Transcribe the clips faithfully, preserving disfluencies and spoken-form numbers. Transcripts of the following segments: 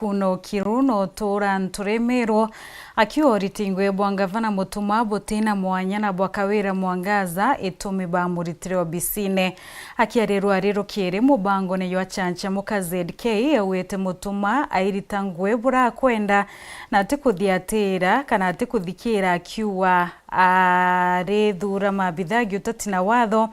Kuno Kiru no tuura Nturi Miru, akiuga uritingwe bwa ngavana Mutuma butina mwanya na bwa Kawira Mwangaza itumi bamuritire obisine. Akiarirwa ari rukiri mubangone jwa chanchamuka Z K, augite Mutuma airita ngui burakwenda na atikuthiatira kana atikuthikira, akiuga arithuura maabitha giutati na watho,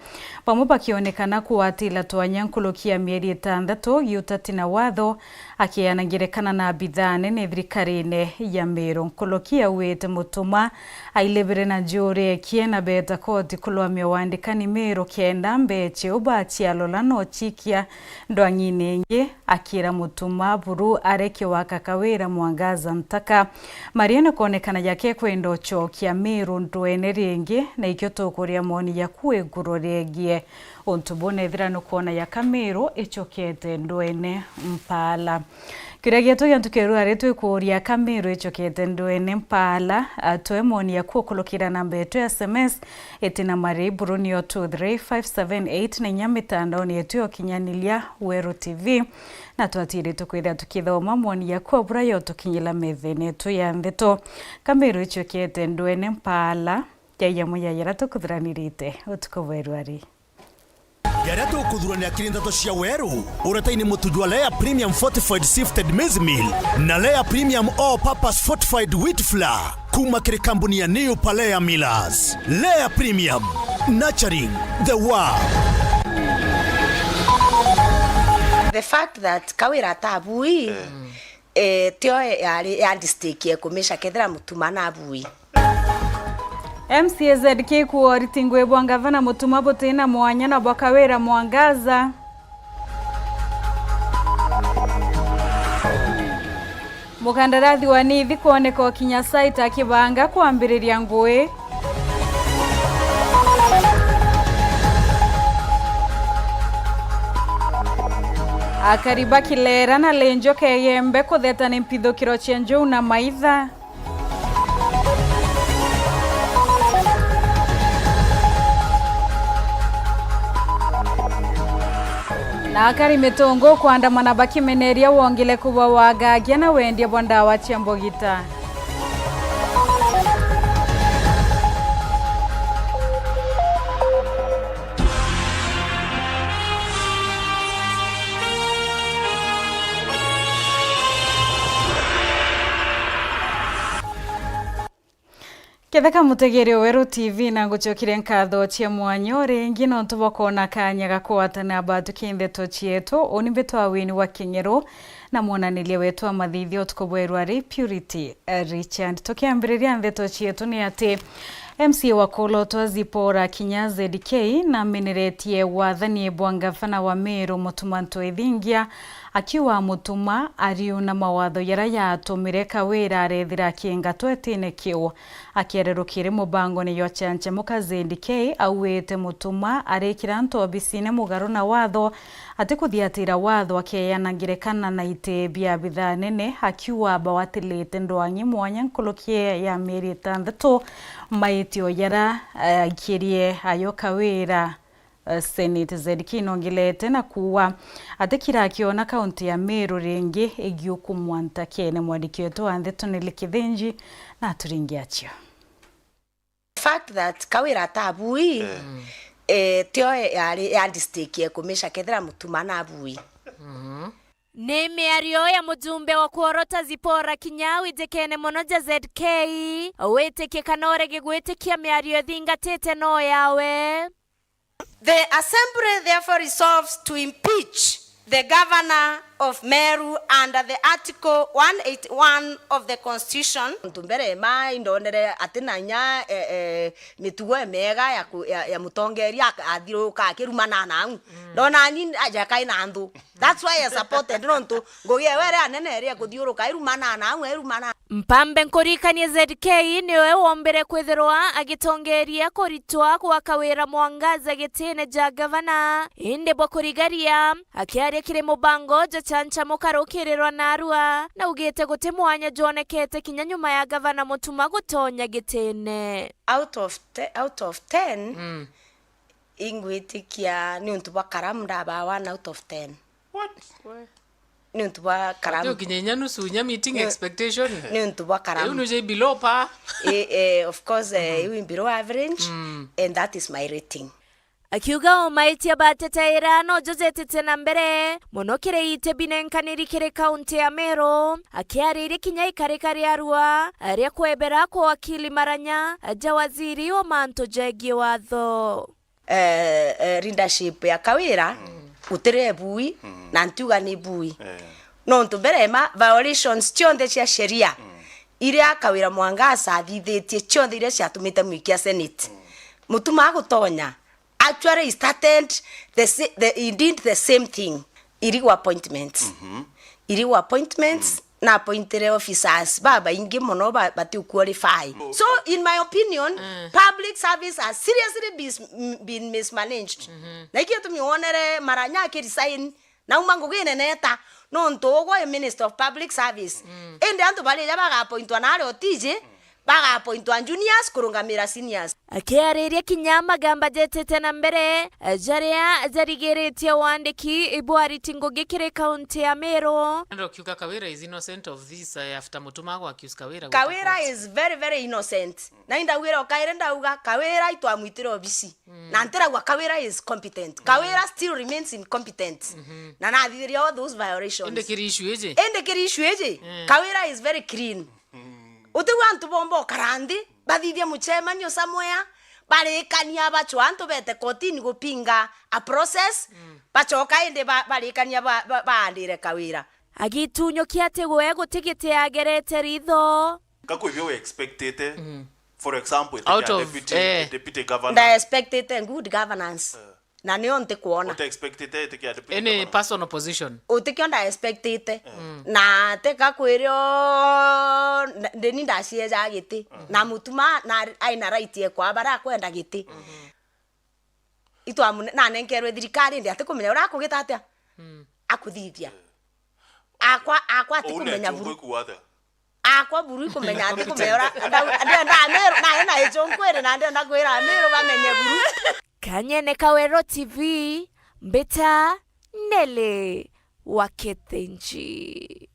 bamwe bakionekana kugwatira twanya nkuruki ya mieri itantatu giutati na watho, akiana ngerekana na abitha anene thirikarine ya Miru. Nkuruki augite Mutuma ailebere na njuri ekie na beeta koti kulwamia wandikani Miru kenda mbeche ubachialola no chikia ndwang'ini ingi, akira Mutuma buru areke waka Kawira Mwangaza ntaka. Mario ni kwonekana jake kwenda uchokia Miru ndwene ringi, na ikio tukuria moni jaku iguru riegie untu buu, nethira nukwona ya Kamiru icokete ndwene mpaala. Kiuria gietu gia ntuku ya ruari twikuuria, Kamiru icokete ndwene mpaala? A, twe moni yaku ukurukira namba yetu ya S M S itina mari buru niyo two three five seven eight, na inya mitandaoni yetu ya ukinyaniria Weru T V, na twatiritwe kwithira tukithoma moni yaku o bura yotukinyira methene yetu ya ndeto. Kamiru icokete ndwene mpaala? Jai jamwe ja jaria tukuthuranirite utuku bwa ruari. Jaria tukuthuranira kiri ndeto cia Weru, uretaini mutu jwa Lea Premium Fortified Sifted Maize Meal na Lea Premium All Purpose Fortified Wheat Flour, kuma kiri kambuni ya New Palea Millers. Lea Premium, nurturing the world. The fact that Kawira atabui, eh, tio yari ya district ekumisha kethira Mutuma nabui. M C A Z K kuuga uritingwe bwa ngavana Mutuma butina mwanya na bwa Kawira Mwangaza. Mukandarathi wa Nithi kwoneka ukinya site akibanga kwambiriria ngui. Akari ba Kilera na Lenjo Kegembe kutheta ni mpithukiro cia njou na maitha. Na akari Mitungu kwandamana bakimeneria wongileku bwa wagagia na wendia bwa ndawa cia mbugita. Ketheka mutegeri o Weru T V, na ngucokeria nkatho cia mwanya o ringi nontu bwa kwona kanya ga kugwatana batuki ndeto cietu. Uni mbitwa Wini wa Kinyeru, na mwonaniria wetu wa mathithio utuku bwa ruari Purity, eh, Richard. Tukiambiriria ndeto cietu ni ati M C A wa Kolotwa Zipporah Kinya Z K nameneretie wathani bwa ngavana wa Meru Mutuma Ntwethingia, akiuga Mutuma ariuna mawatho jaria jatumire Kawira arethira akiingatwa itine kiu. Akiererukire mubangone jwa chanchamuka Z K, augite Mutuma arikira antu obisine mugaru na watho, atikuthiatira watho akeana ngerekana na iti bia abitha anene, akiuga bawatilite ndwang'i mwanya nkuruki ya mieri itantatu maitio jaria, eh, aikirie ayo Kawira. Eh, Senate Z K nongilete na kuuga ati kira akiona kaunti ya Meru ringi igiukumwa ntakene. Mwandiki wetu wa ndeto Nelly Kithinji na aturingi acio. Fact that Kawira atabui, eh, tio yari ya district ekumisha kethira Mutuma nabui. Ni miario ya mujumbe wa Kuorota Zipporah Kinya wijikene mono ja Z K, witikie kana urege gwitikia miario ithingatite no yawe. The Assembly therefore resolves to impeach the governor of Meru under the Article one eighty-one of the Constitution. Ntu mbere ma indonere ati na inya, eh, eh, mitugo emega ya ku-, ya, ya mutongeria ak-, athiuruka akirumana nau. Mm. Ndona ni aja kai na nthu. That's why I supported, nontu ngugi ewe iri anene iri kuthiuruka, irumana nau, irumana. Mpambe nkurikanie Z K niwe wombire kwithirwa agitongeria kuritwa gwa Kawira Mwangaza gitine ja gavana, indi bwa kurigaria, akiaria kiri mubango ja chanchamuka rukirirwa narua, naugite guti mwanya jwonekete kinya nyuma ya gavana Mutuma gutonya gitine. Out of te-, out of ten, mm, ingwitikia niuntu bwa karamu ndabaa one out of ten. What? Ni untu bwa karamu. Ati ukinya inya nusu, inya meeting expectation. Ni untu bwa karamu. Iu nuje below par. Eh, eh, of course, eh, iu below average, and that is my rating. Akiuga o maitia bateteera no jujetete na mbere mono kiri ite binenkaniri kiri kaunti ya Meru, akiariria kinya ikarika ria rua ria kwebera kwa wakili Maranya ja waziri o mantu jegii watho. Eh, eh, leadership ya Kawira gutiri bui, na ntiuga ni bui. Nontu mbere ma violations cionthe cia sheria iria Kawira Mwangaza athithitie, cionthe iria ciatumite mwikia Senate, Mutuma agutonya, actually he started the, sa- the, he did the same thing. Illegal appointments. Illegal appointments, na appointire officers babaingi mono ba- bati qualify. So, in my opinion, public service has seriously bis- m- been mismanaged. Na ikio tumi wonere Maranya aki resign, nauma ngugi nene ta, nontu ugwe i Minister of Public Service. Indi antu baria baga appointwa nari otiji, baga appointwa juniors kurungamira seniors. Akiariria kinya magamba jetete na mbere, jaria jarigiritie wandiki bwa ariti ngugi kiri kaunti ya Meru. Ndio ukiuga Kawira is innocent of this, uh, after Mutuma ago accuse Kawira. Kawira is very, very innocent. Na indaugira o kairi ndauga Kawira itwamwitire obisi. Na ntirauga Kawira is competent. Kawira still remains incompetent. Na nathithiria all those violations. Indi kiri issue iji? Indi kiri issue iji, Kawira is very clean. Utiu antu bomba ukara nthi, bathithie mucemanio somewhere, barikania bachwa antu bete kotini gupinga a process, bachoka indi ba- barikania ba- ba- baandire Kawira. Agitunyukia ati gwe guti giti agerete ritho. Ka kwi bio we expectite, for example, iti kia deputy, eh, deputy governor. Nda expectite good governance. Na nio ntikwona. Uta expectite iti kia deputy governor. Any personal position. Utikio nda expectite. Na teka kwirio, na- ndini ndacieja giti. Na Mutuma na aina right ekwa bara akwenda giti. Itwamune- nanenkerwe thirikari ndi atikumenya uria akugita atia? Akuthithia. Akwa, akwa atikumenya buru. Akwa buru ikumenya ati kumenya ura- ndau- ndenda Amiru, nae na ichunkwiri na ndenda kwira Amiru bamenye buru. Kanyene Kawero T V, mbita Nelly wa Kithinji.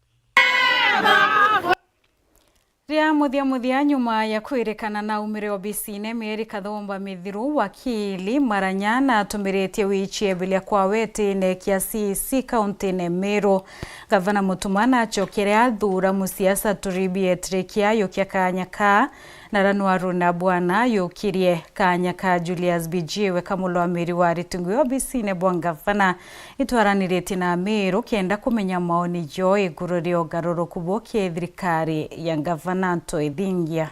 Ria muthia muthia, nyuma ya kwirikana na aumire obisine mieri kathumba mithiru, wakili Maranya natumiritie wichie bilia kwa wetine kia C E C kauntine Meru. Gavana Mutuma nachokere athura musiasa Turibi Etirikia yukia kanya ka, na Ranu Aruna Bwana yukirie kanya ka Julius Bijiwe ka mulwamiri wa ariti ngugi obisine bwa ngavana. Itwaraniritie na Amiru kenda kumenya maoni joo iguru ria ugaruruku buu kiri thirikari ya ngavana Anto Ithingia.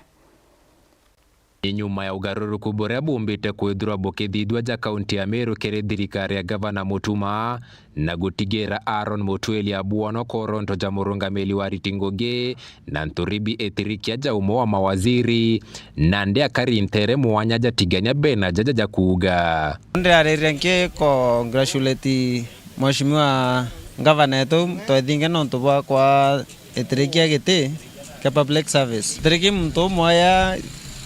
Ni nyuma ya ugaruruku buria bumbite kwithirwa bukithithua ja kaunti ya Meru kiri thirikari ya Gavana Mutuma, na gutigira Aaron Mutwili Abwono koronto ja murungamiri wa ariti ngugi, na Nturibi Etirikia ja umwe wa mawaziri, nandi akari ntere mwanya jatigania bena jaja ja kuuga. Ndiraririe nki congratulate Mheshimiwa Gavana etu Ntwethinge nontu bwa kwa Etirikia giti kia public service. Etirikia muntu umwaya,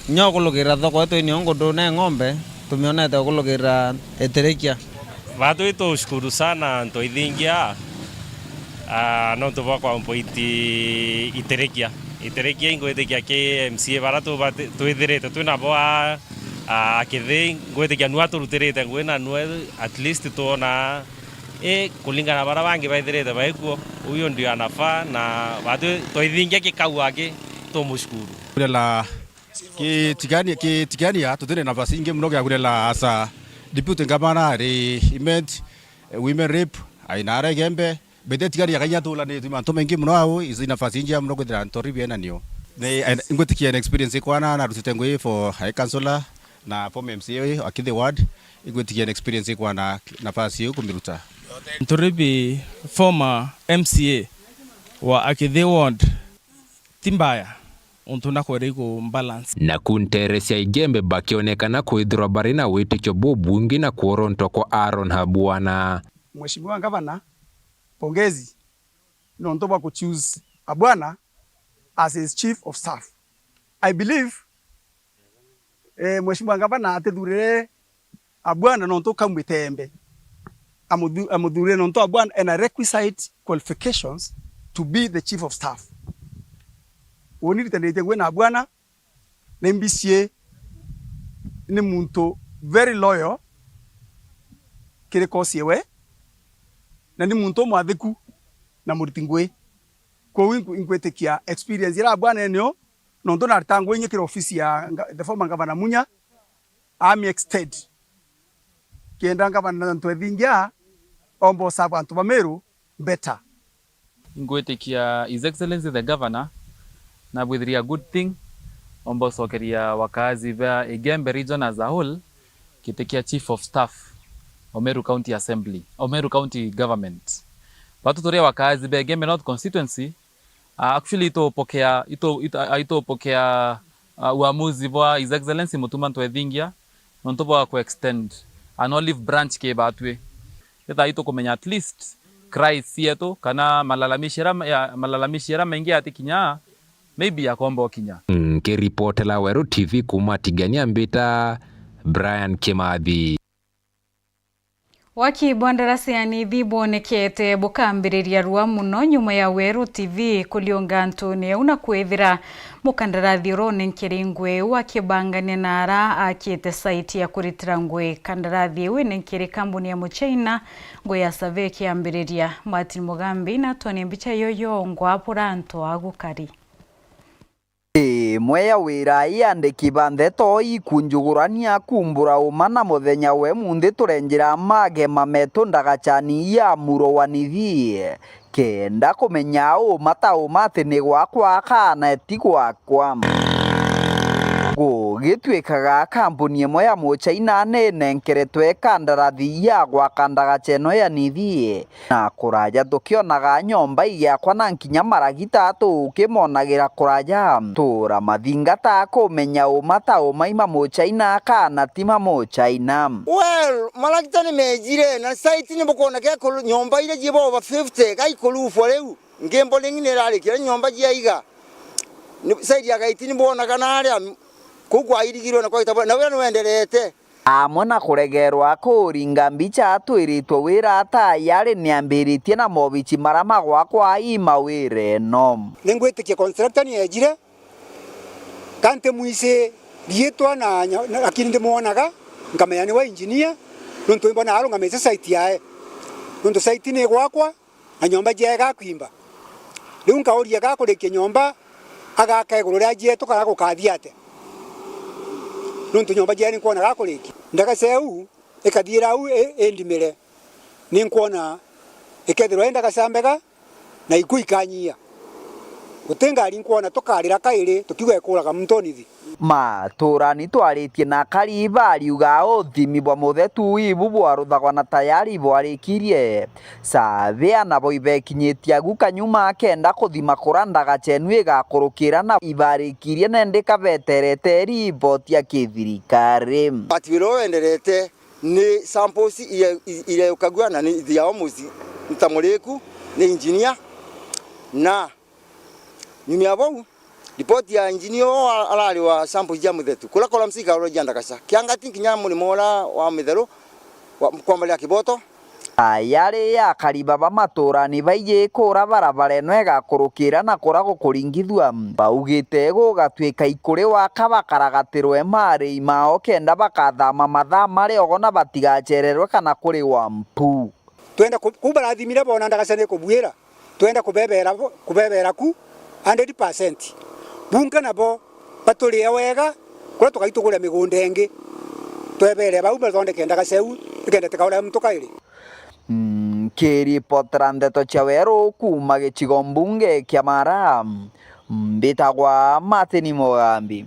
inya ukulukira thoko etu ini o ngundune ng'ombe, tumionete ukulukira Etirikia. Batwi tushukuru sana Ntwethingia, ah, nontu bwa kwa appoint Etirikia. Etirikia ingwitikia ki M C A bara tubati- twithirite twinabo a, a, Kithi, ngwitikia nua turutirite ngui na nua at least twona I, kulingana na bara bangi baithirite baikuo, huyo ndio anafaa, na batwi Ntwethingia kikau aki tumushukuru. Kurela ki Tigania, ki Tigania, tutire nafasi ingi muno gia kurela as a deputy governor, ari Imet, eh, women rep, aina ara Igembe, bete Tigania kainya tulanitwe mantu maingi muno au, izi nafasi ingi muno kwithira Nturibi ena nio. Ni, en- ngwitikia an experience kwana na rutite ngui for high councillor, na former M C A wa Kithi Ward, igwitikia an experience ikwana nafasi iu kumiruta. Nturibi, former M C A wa Akithi Ward, ti mbaya untu nakwera iku balance. Naku ntere cia Igembe bakionekana kwithirwa bari na witikio bubwingi na kuorontwa kwa Aaron Habwana. Mheshimiwa Gavana, pongezi nontu bwa ku choose Abwana as his chief of staff. I believe eh, Mheshimiwa Gavana atithurire Abwana nontu kaumite Embe. Amuthu-, amuthurire nontu Abwana ena requisite qualifications to be the chief of staff. Uni ritanitie ngui na Abwana, ni mbiciie ni muntu very loyal kiri kosi ewe, na ni muntu umwathiku na muriti ngui. Kwou inku-, inkwitikia experience iria Abwana enio, nontu narita ngui ingi kiri ofisi ya nga-, the former governor Munya, ami extend. Kenda ngavana na antu ethingia, omba usabu antu ba Meru better. Ingwitikia His Excellency the Governor, nabwithiria a good thing, omba ucokeria wakaazi ba Igembe region as a whole, giti kia Chief of Staff, o Meru County Assembly, o Meru County Government. Batu turi wakaazi ba Igembe North Constituency, Ah, actually, itupokea, itu-, itu-, ah, itupokea, ah, uamuzi bwa His Excellency Mutuma Ntwethingia, nontu bwa ku extend an olive branch ki batwi. Ethira itukumenya at least cries cietu, kana malalamishi jaria ma-, ya, malalamishi jaria maingi yatikinya, maybe yakomba ukinya. Nkiripotera Weru T V kuuma Tigania, mbita Brian Kimathi. Waki bwa ndarasi ya Nithi bwonekete bukambiriria rua muno nyuma ya Weru T V kuriunga antuni au, na kwithira mukandarathi uronenkeri ngui iu akibangania na ara akite site ya kuritira ngui. Kandarathi iu inenkeri kambuni ya Muchaina ngui ya survey ikiambiriria. Martin Mugambi na Tony Mbicha yoyo ngwa bura antu a gukari. Imwe ya wira iandiki ba ndeto ikunjugurania kumbura uma na muthenya we munthi turenjira magema metu ndagachani ya muro wa Nithi, kenda kumenya uma ta uma ati ni gwakwa kana ti gwakwa. Gugituikaga kambuni imwe ya Muchaina ni nenkeretwe kandarathi ya gwaka ndagacha ino ya Nithi, na kuraja tukionaga nyomba igiakwa na nkinya maragita tukimonagĩra kuraja. Tura mathingata kumenya uma ta uma i ma Muchaina kana ti ma Muchaina. Well, maragita ni mejire na site ni bukwona ga ikuru, nyomba iria ji over fifty ga ikurufwa riu. Ngi building ni irarikia, nyomba jiaiga. Ni side ya gaiti ni bwonaga naria, kuu kwairigirwe na kwaita bwa-, na wira ni wenderete. Amwe na kuregerwa kuringa mbicha, atwiritwe wira tayari ni ambiritie na mobichi maria magwakwa i mawira ino. Ni ngwitikia constructor ni ejire, ka nti mwisi riitwa na nya-, na, lakini ndimwonaga, nkamenya niwe engineer, nontu imbona arungamite site yae. Nontu site ni gwakwa, na nyomba jiae gakwimba. Riu nkauria gakurikia nyomba, agaka iguru ria jietu kana gukathia atia? Nontu nyomba jiae ni nkwona gakurikia. Ndagaca iu ikathiira au i-, indimire, ni nkwona ikethirwa i ndagaca mbega, na iku ikanyia. Guti ngari nkwona tukarira kairi tukiuga ikuraga muntu Nithi. Maturani twaritie na akari bariuga uthimi bwa muthetu ibu bwaruthagwa na tayari bwarikirie. Savea nabo ibekinyitie agu kanyuma kenda kuthima kuria ndagacha inu igakurukira na ibarikirie nandi kabeterete riboti ya kithirikari. Ati wira uyu wenderete ni samples ire-, i-, ireukagua na ni they are almost ntamuriku ni engineer na Nyuma ya bau, ripoti ya engineer oo a-, arari wa samples ja muthetu. Kuria columns ikarorwa ja ndagaca. Kiangati nkinya murimo uria wa mitheru wa, kwambaria kiboto. Ayari akari baba maturani baiji kura barabara ino igakurukira na kuria gukuringithua. Baugite gugatwika ikuri waka bakaragatirwe marii mao kenda bakathama mathaa maria ogona batigachererwe kana kuriwa mpu. Twenda ku-, kuu barathimire boona ndagaca ni kubuira, twenda kubebera bo-, kubebera ku hundred percent. Bunge nabo baturie wega, kuria tukai tugure migunda ingi, twebere bau bathondeke ndagaca iu, nikenda tikaure muntu kairi. Mm, nkiripotera ndeto cia weru kuuma gicigo mbunge kia Mara, mbitagwa Martin Mugambi.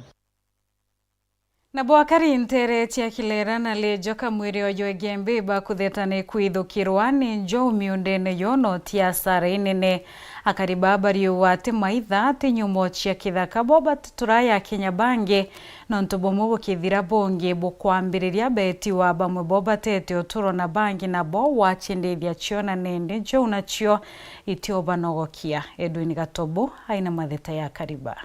Nabo akari nteere cia Kilera na Lejo Kamwiri oyo Igembe bakutheta ni kwithukirwa ni njou miundene yo no ti asara inene. Akari baa bariuga ati maitha ati nyumo cia kithaka bo bati turaya kinya bangi, nontu bumwe bukithira bungi bukwambiriria betiwa bamwe bo batete uturo na bangi nabo wachindithia cio na nindi njou nacio itiubanogokia. Edwin Gatobu aina matheta ya akari baa.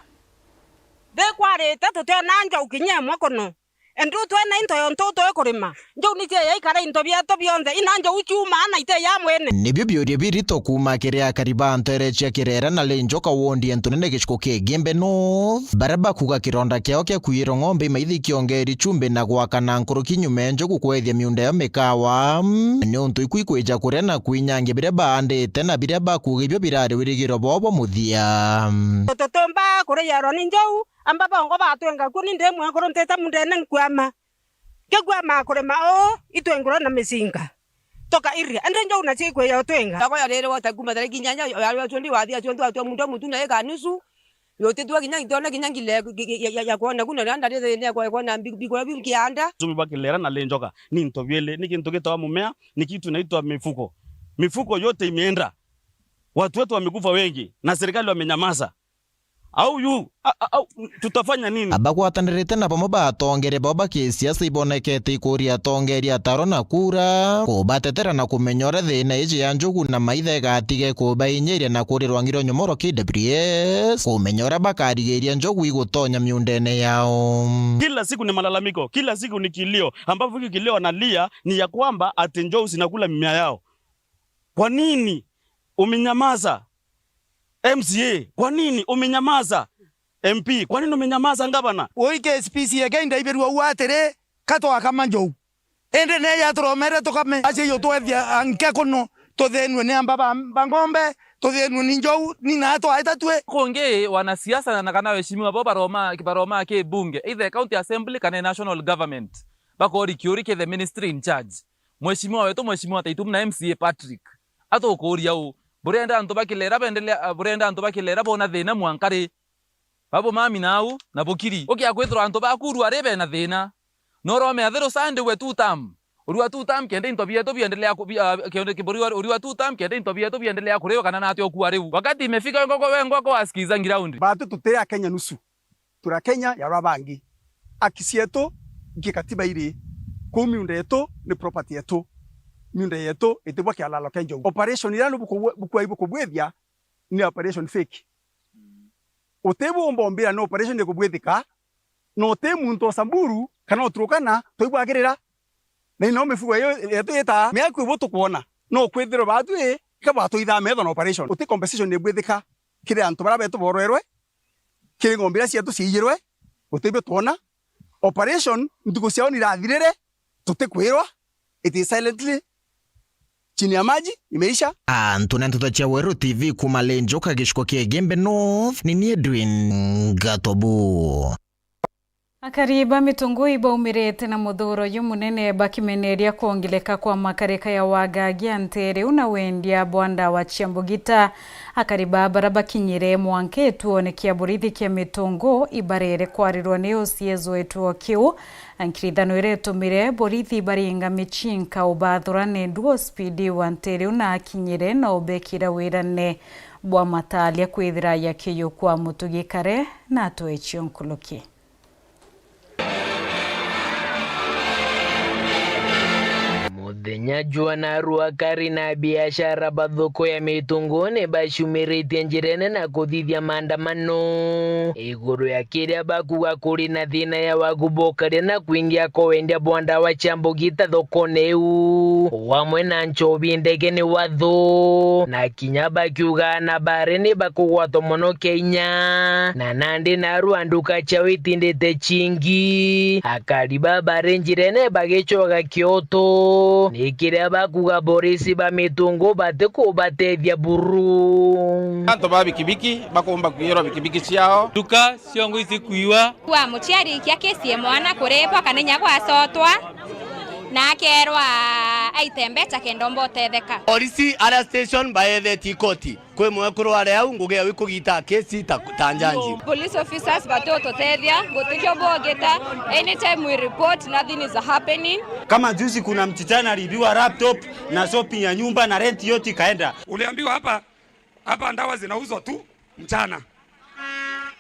Bikwarite tutiona njau kinya imwe kuno. Endu twena into yontu twi kurima. Njou ni cia yaikara into bietu bionthe, ina njou ciumaa na ite ya mwene. Nibio biuria birito kuuma kiri akari ba ntere cia Kirera na Linjoka wondi ya Ntunene giciko kia Igembe North, baria bakuga kironda kiao kia kwiyirwa ng'ombe imaithi kiongeri chumbi na gwakana nkuruki nyuma ya njogu kwethia miunda yao mikawa, niuntu iku ikwija kuria na kwinyangia biria baandite na biria bakuga ibio birari wirigiro bwao bwa muthia. Tutumba kuriarwa ni njou, amba bongo batwenga ku ni ndi mwekuru ntite mundene nkwama. Kigua makurima uu, itwengurwa na micinga. Tukairia, indi njou nacio ikwiya utwinga. Yakoya riri wota kuma tariki inyanya, ya, ya, twenty wathia, twenty watua muntu mutu na ika nusu. Yotitwa kinya, itona kinya ngile ya, ya, ya, ya kwona kuna randa riri ya kwa, kwona mbi-, mbikura biu nkianda. Tumi bwa Kilera na Linjoka ni into biili, ni kintu gitawa mumea, ni kitu naitwa mifuko. Mifuko yote imeenda. Watu wetu wamekufa wengi, na serikali wamenyamaza. Au yu, a-, a-, au, tutafanya nini? Bagwatanirite na bamwe ba atongeria bao ba kisiasa ibonekete ikuria atongeria ataro na kura, kubatetera na kumenya uria thina iji ya njugu na maitha igatiga ikubainyiria na kurirwa ngiro nyomoro K W S, kumenya uria bakarigiria njugu igutonya miundene yao. Kila siku ni malalamiko, kila siku ni kilio, ambapo hiki kilio wanalia ni ya kwamba ati njogu zinakula mimea yao. Kwa nini umenyamaza? M C A, kwa nini umenyamaza? M P, kwa nini umenyamaza, ngavana? Ui K S P C A ke ndaibirua uu atiri, ka twakama njou. Indi ne yaturomere tukame. Acio iyo twethia anke kuno, tuthenue ni amba ba, ba ng'ombe, tuthenue ni njou, ni na twaita twi. Kungi wanasiasa na kana waheshimiwa bo baroma, baroma ki bunge, either county assembly kana national government, bakori kiuri ki the ministry in charge. Mheshimiwa wetu, Mheshimiwa Taitum na M C A Patrick, atukuuria uu, burenda antu ba Kilera bendelea, burenda antu ba Kilera bona thina mwanka ri? Babo mami nau na bukiri. Ukia kwithirwa antu baku urua ri bena thina. No uromea thiru Sunday we two term. Urua two term kenda into bietu biendelea ku-, bi-, ah, kenda kiburi wa-, urua two term kenda into bietu biendelea kuriwa kana nati ukua riu. Wakati imefika wengwa kwa, wengwa kwa wasikiza ground. Batu tutiri a Kenya nusu. Turi a Kenya ya uria bangi. Aki cietu nki katiba iri. Kuu miunda yetu ni property yetu. Miunda yetu itibwa kialalo kia njou. Operation iria ni buku-, bukwai bukubwithia ni operation fake. Utibumba umbira ni operation ikubwithika, na uti muntu o Samburu kana o Turkana twaibwagirira. Na ino mifugo iyo yetu itaa. Miaku ibu tukwona, no kwithirwa baatwi ka batwithaa metho na operation. Uti compensation ibwithika kiri antu baria betu borwerwe, kiri ng'ombe iria cietu ciiyirwe, utibio twona. Operation ntuku ciao nirathirire, tutikwirwa, it is silently, chini ya maji, imeisha. Antu na nteto cia Weru T V kuma Linjoka giciko kia Igembe North, ni ni Edwin Gatobu. Akari ba Mitungui baumirite na muthuro jumunene bakimeneria kwongeleka kwa makarika ya wagagia nteriu na wendia bwa ndawa cia mbugita. Akari ba bara bakinyire mwanka ituone kia borithi kia Mitungu ibarere kwarirwa ni O C S wa ituo kiu. Nkirithano iria itumire borithi baringa micinka ubathura ni nduo spidi wa nteriu na akinyire na ubekira wirane bwa matalia kwithira yakiyukwa mutugi kare na atwecio nkuluki. Muthenya jwa narua, akari na biashara ba thoko ya Mitunguni bacumiritie njirene na kuthithia maandamano iguru ya kiria bakuga kuri na thina ya wagu bokaria na kwingia kwa wendia bwa ndawa cia mbugita thokone iu, wamwe na nchobi ndege ni wathu, na kinya bakiuga na bare ni bakugwatwa mono Kenya, na nandi narua nduka ciao itindite cingi. Akari ba bari njirene bagicoga kioto, ni kiria bakuga borisi ba Mitungu batikubatethia buru. Antu ba bikibiki bakumba kwiyirwa bikibiki ciao. Nduka ciongo icikuiwa. Kwa muciari ikia kesi e mwana kuripwa kana inya gwacotwa, na akerwa aite mbeca kenda omba utetheka. Polisi aria station baethetie ikoti. Kwi mwekuru ari au, ngugi yao ikugita kesi ta, ta njanji. Police officers batututethia, gutikio bogita. Anytime we report, nothing is happening. Kama juzi kuna msichana aliibiwa laptop na shopping ya nyumba na rent yote ikaenda. Uliambiwa hapa, hapa ndawa zinauzwa tu mchana.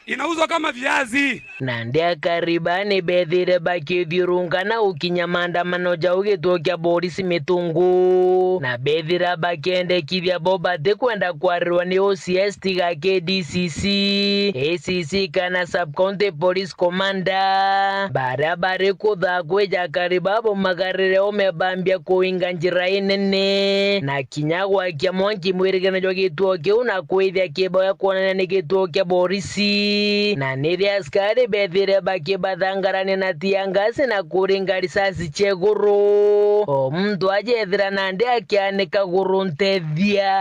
Inauzwa kama viazi. Nandi akari baa ni beethire bakithiurunka na gukinya maandamano jau gituo kia borisi Mitungu, na beethira bakiendekithia bo batikwenda kwarirwa ni O C S tiga K D C C, A C C kana Sub County Police Commander. Baria bari kuthaa kwija akari baa baumagarire ume bambia kuinga njira inene, na kinya gwakia mwanki mwirigano jwa gituo kiu na kwithia kiboya kwonania ni gituo kia borisi, na niria askari beethire bakibathangarania na tear gas na kuringa risasi cia iguru, o muntu ajeethira nandi akianika guru ntethia.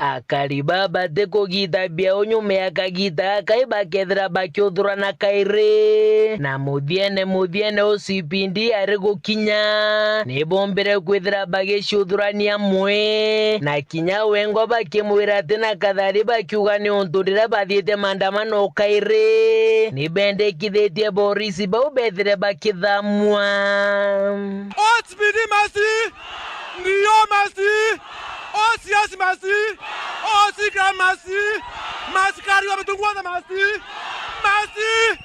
Akari baa batikugita biau nyuma ya kagita gakai bakethira bakiuthurana kairi, na muthiene muthiene ucio ipindi ari gukinya, nibombire kwithira bagiciuthurania amwe, na kinya wengwa bakimwira ati na kathari bakiuga ni untu riria bathiite maandamano kairi, ni bendekithitie borisi bau bethire bakithamua. O C P D masi! Ndio masi! O C S masi! O C K masi! Masikari wa Mitungu wonthe masi! Masi!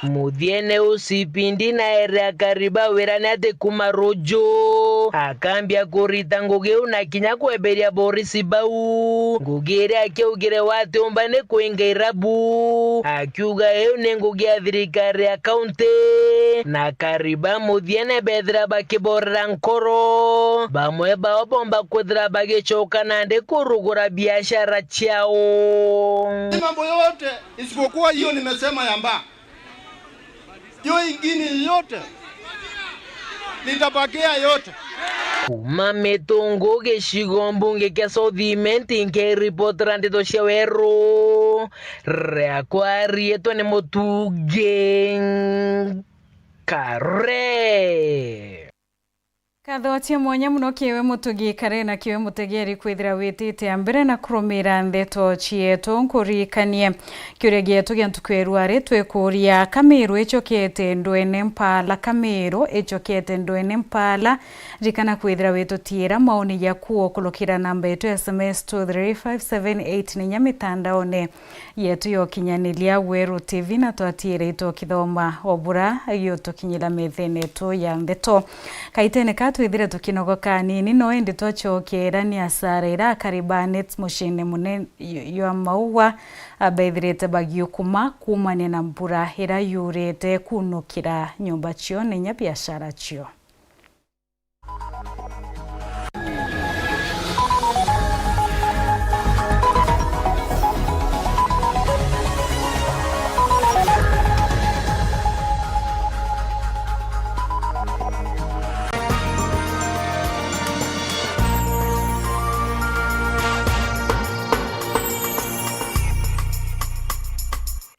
Muthiene ucio ipindi na ere akari ba wirane ati kuma ruju akambia kurita ngugi iu na kinya kweberia borisi bau. Ngugi iria akiaugire watiumba ni kuinga irabu, akiuga iu ni ngugi ya thirikari ya kaunti, na akari ba muthiene bethira bakiborera nkoro. Bamwe bao bomba kwithira bagicoka nandi kurugura biashara ciao. Ni mambo yote isipokuwa hiyo nimesema ya mbaa. Hiyo ingine yote nitapakia yote. Kuma Mitungu, gicigo mbunge kia South Imenti, nkiripotera ndeto cia weru, riakwa riitwa ni Mutungi Kare. Nkatho cia mwanya mono kiwe Mutugi Kare na kiwe mutegeri kwithira witite a mbere na kurumira ndeto cietu. Nkuririkanie kiuria gietu gia ntuku ya rwari, twikuria, Kamiru icokete ndwene mpala? Kamiru icokete ndwene mpala? Ririkana kwithira witutiira maoni jaku ukurukira namba yetu ya S M S two three five seven eight na inya mitandaone yetu ya ukinyaniria Weru T V, na twatiire itwokithoma o bura giutukinyira methene yetu ya ndeto. Kaitene ka twithire tukinogoka anini, no indi twacokera ni asara ira akari ba Nets muciine munene jwa Maua abethirite bagiukuma kuumania na mbura ira yurite kunukira nyomba cio na inya biashara cio.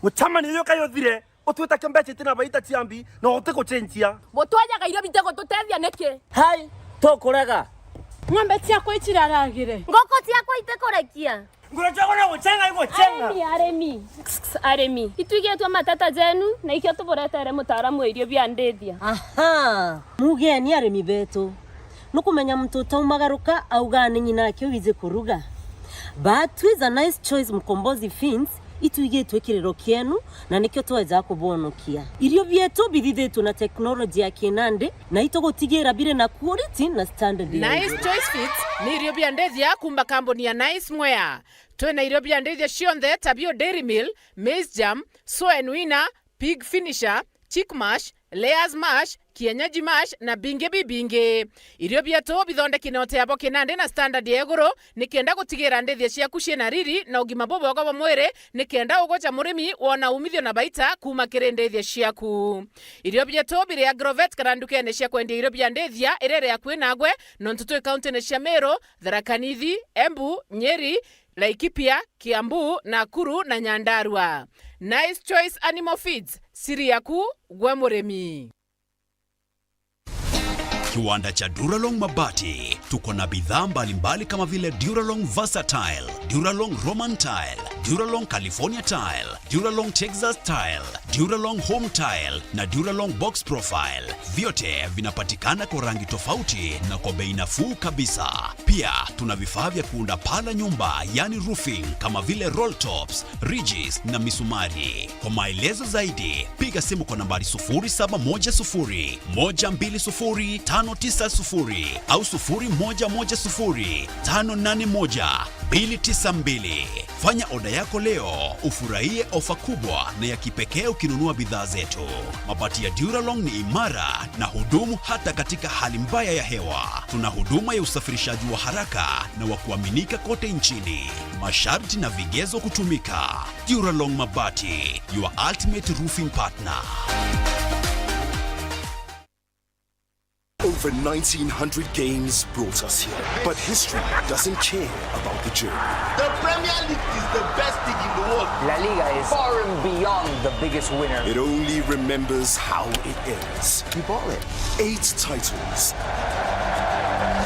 Gucamania uyu kayo uthire. Utwita kio mbeca itina baita cia mbi, na utigucenjia. Butwajaga irio bitigututethia niki? Hai, tukurega. Ng'ombe ciakwa iciraragire. Ngoko ciakwa itikurekia. Nguru ciakwa no gucenga igucenga. Arimi, arimi. Arimi. Itwigitwe mateta jenu, na ikio tuburetere mutaaramu wa irio bia ndithia. Aha. Mugeni arimi betu. Nukumenya muntu utaumagaruka auga ni nyina ake wiji kuruga. But with a Nice Choice Mkombozi Feeds, itwigitwe kiriro kienu, na nikio tweja kubonokia. Irio bietu bithithitwe na technology ya kinandi, na itugutigira biri na quality na standard ya Nice iguru. Choice Feeds ni irio bia ndithia kuma kambuni ya Nice Mwea. Twina irio bia ndithia cionthe ta bio Dairy Meal, Maize Germ, Soen Winner, Pig Finisher, Chick Mash, Layers Mash, Kienyeji Mash na bingi bibingi. Irio bietu bithondeki na uteabo kinandi na standard ya iguru, nikenda gutigira ndithia ciaku ciina riri na ugima bubwega bwa mwiri, nikenda ugoca murimi wona umithio na baita kuma kiri ndithia ciaku. Irio bietu biri Agrovet kana ndukene cia kwendia irio bia ndithia iria iri akui nagwe, nontu twi kauntine cia Meru, Tharaka Nithi, Embu, Nyeri, Laikipia, Kiambu, Nakuru na Nyandarua. Nice Choice Animal Feeds, siri yaku gwe murimi. Kiwanda cha Duralong Mabati. Tuko na bidhaa mbalimbali kama vile Duralong Versatile, Duralong Roman Tile, Duralong California Tile, Duralong Texas Tile, Duralong Home Tile na Duralong Box Profile. Vyote vinapatikana kwa rangi tofauti na kwa bei nafuu kabisa. Pia tuna vifaa vya kuunda paa la nyumba, yani roofing, kama vile roll tops, ridges na misumari. Kwa maelezo zaidi, piga simu kwa nambari sufuri saba moja sufuri, moja mbili sufuri, tano tisa sufuri au sufuri moja moja sufuri, tano nane moja, mbili tisa mbili. Fanya oda yako leo, ufurahie ofa kubwa na ya kipekee ukinunua bidhaa zetu. Mabati ya Duralong ni imara na hudumu hata katika hali mbaya ya hewa. Tuna huduma ya usafirishaji wa haraka na wa kuaminika kote nchini. Masharti na vigezo kutumika. Duralong Mabati, your ultimate roofing partner. Over nineteen hundred games brought us here, but history doesn't care about the journey. The Premier League is the best league in the world. La Liga is far and beyond the biggest winner. It only remembers how it ends. You bought it. Eight titles.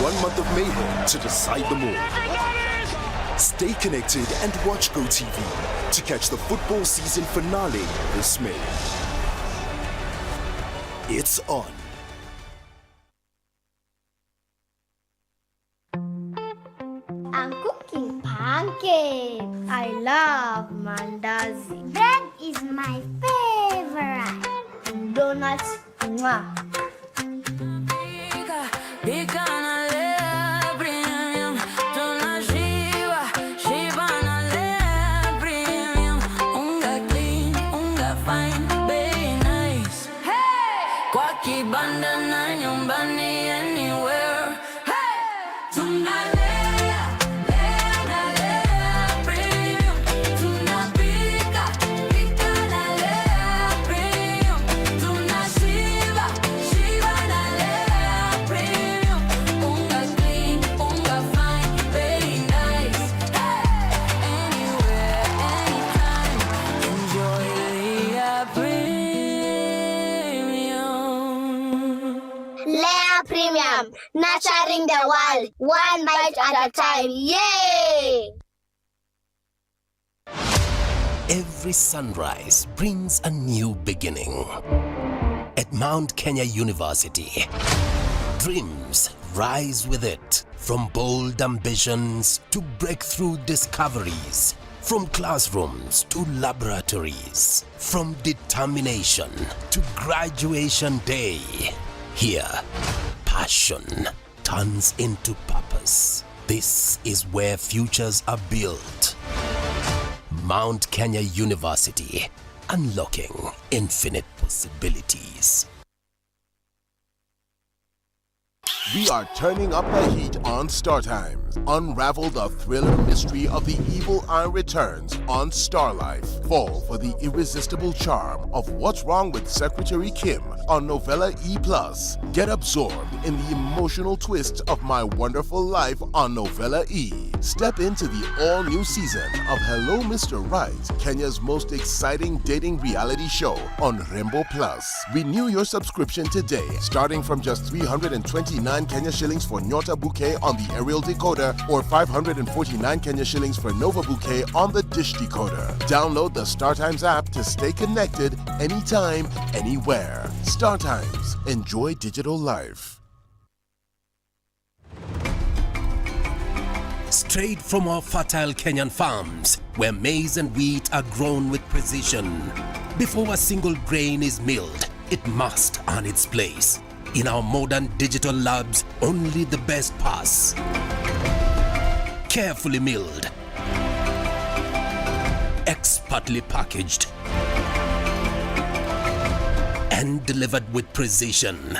One month of mayhem to decide them all. Stay connected and watch GoTV to catch the football season finale this May. It's on. I'm cooking pancakes. I love mandazi. Bread is my favorite. Donuts, mwah. Pika, pika na Lea Premium. Tunashiba, shiba na Lea Premium. Unga clean, unga fine, bei nice. Hey! Kwa kibanda na nyumbani, anywhere. Hey! Tunalea, lea na Lea Premium. Tunapika, pika na Lea Premium. Tunashiba, shiba na Lea Premium. Unga clean, unga fine, very nice. Hey! Anywhere, anytime. Enjoy Lea Premium. Lea Premium, nurturing the world, one bite at a time. Yay! Every sunrise brings a new beginning. At Mount Kenya University, dreams rise with it. From bold ambitions to breakthrough discoveries, from classrooms to laboratories, from determination to graduation day. Here, passion turns into purpose. This is where futures are built. Mount Kenya University, unlocking infinite possibilities. We are turning up the heat on Star Times. Unravel the thriller mystery of the evil eye returns on Star Life. Fall for the irresistible charm of What's Wrong with Secretary Kim on Novella E plus. Get absorbed in the emotional twist of My Wonderful Life on Novella E. Step into the all-new season of Hello Mister Right, Kenya's most exciting dating reality show on Rembo Plus. Renew your subscription today, starting from just three hundred and twenty-nine Kenya shillings for Nyota Bouquet on the aerial decoder or five hundred and forty-nine Kenya shillings for Nova Bouquet on the dish decoder. Download the StarTimes app to stay connected anytime, anywhere. StarTimes. Enjoy digital life. Straight from our fertile Kenyan farms, where maize and wheat are grown with precision. Before a single grain is milled, it must earn its place. In our modern digital labs, only the best pass. Carefully milled, expertly packaged, and delivered with precision.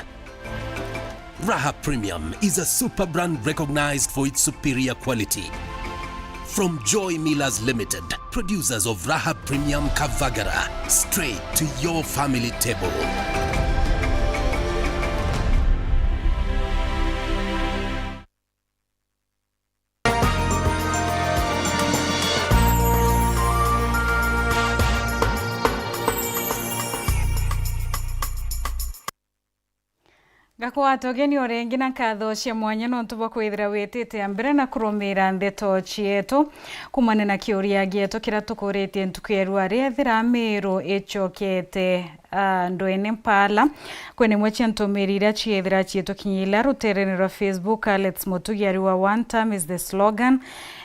Raha Premium is a super brand recognized for its superior quality. From Joy Millers Limited, producers of Raha Premium Kavagara, straight to your family table. Kwatugeni o ringi na nkatho cia mwanya nontu bwa kwithira witite mbere na kurumira ndeto cietu. Kumania na kiuria gietu kiria tukuritie ntuku ya rua, riethira Miru icokete, ah, ndwene mpala? Kwina imwe cia ntumiri iria ciethira ciitukinyira ruterene rwa Facebook. Alex Mutugi ari wa "One term is the slogan."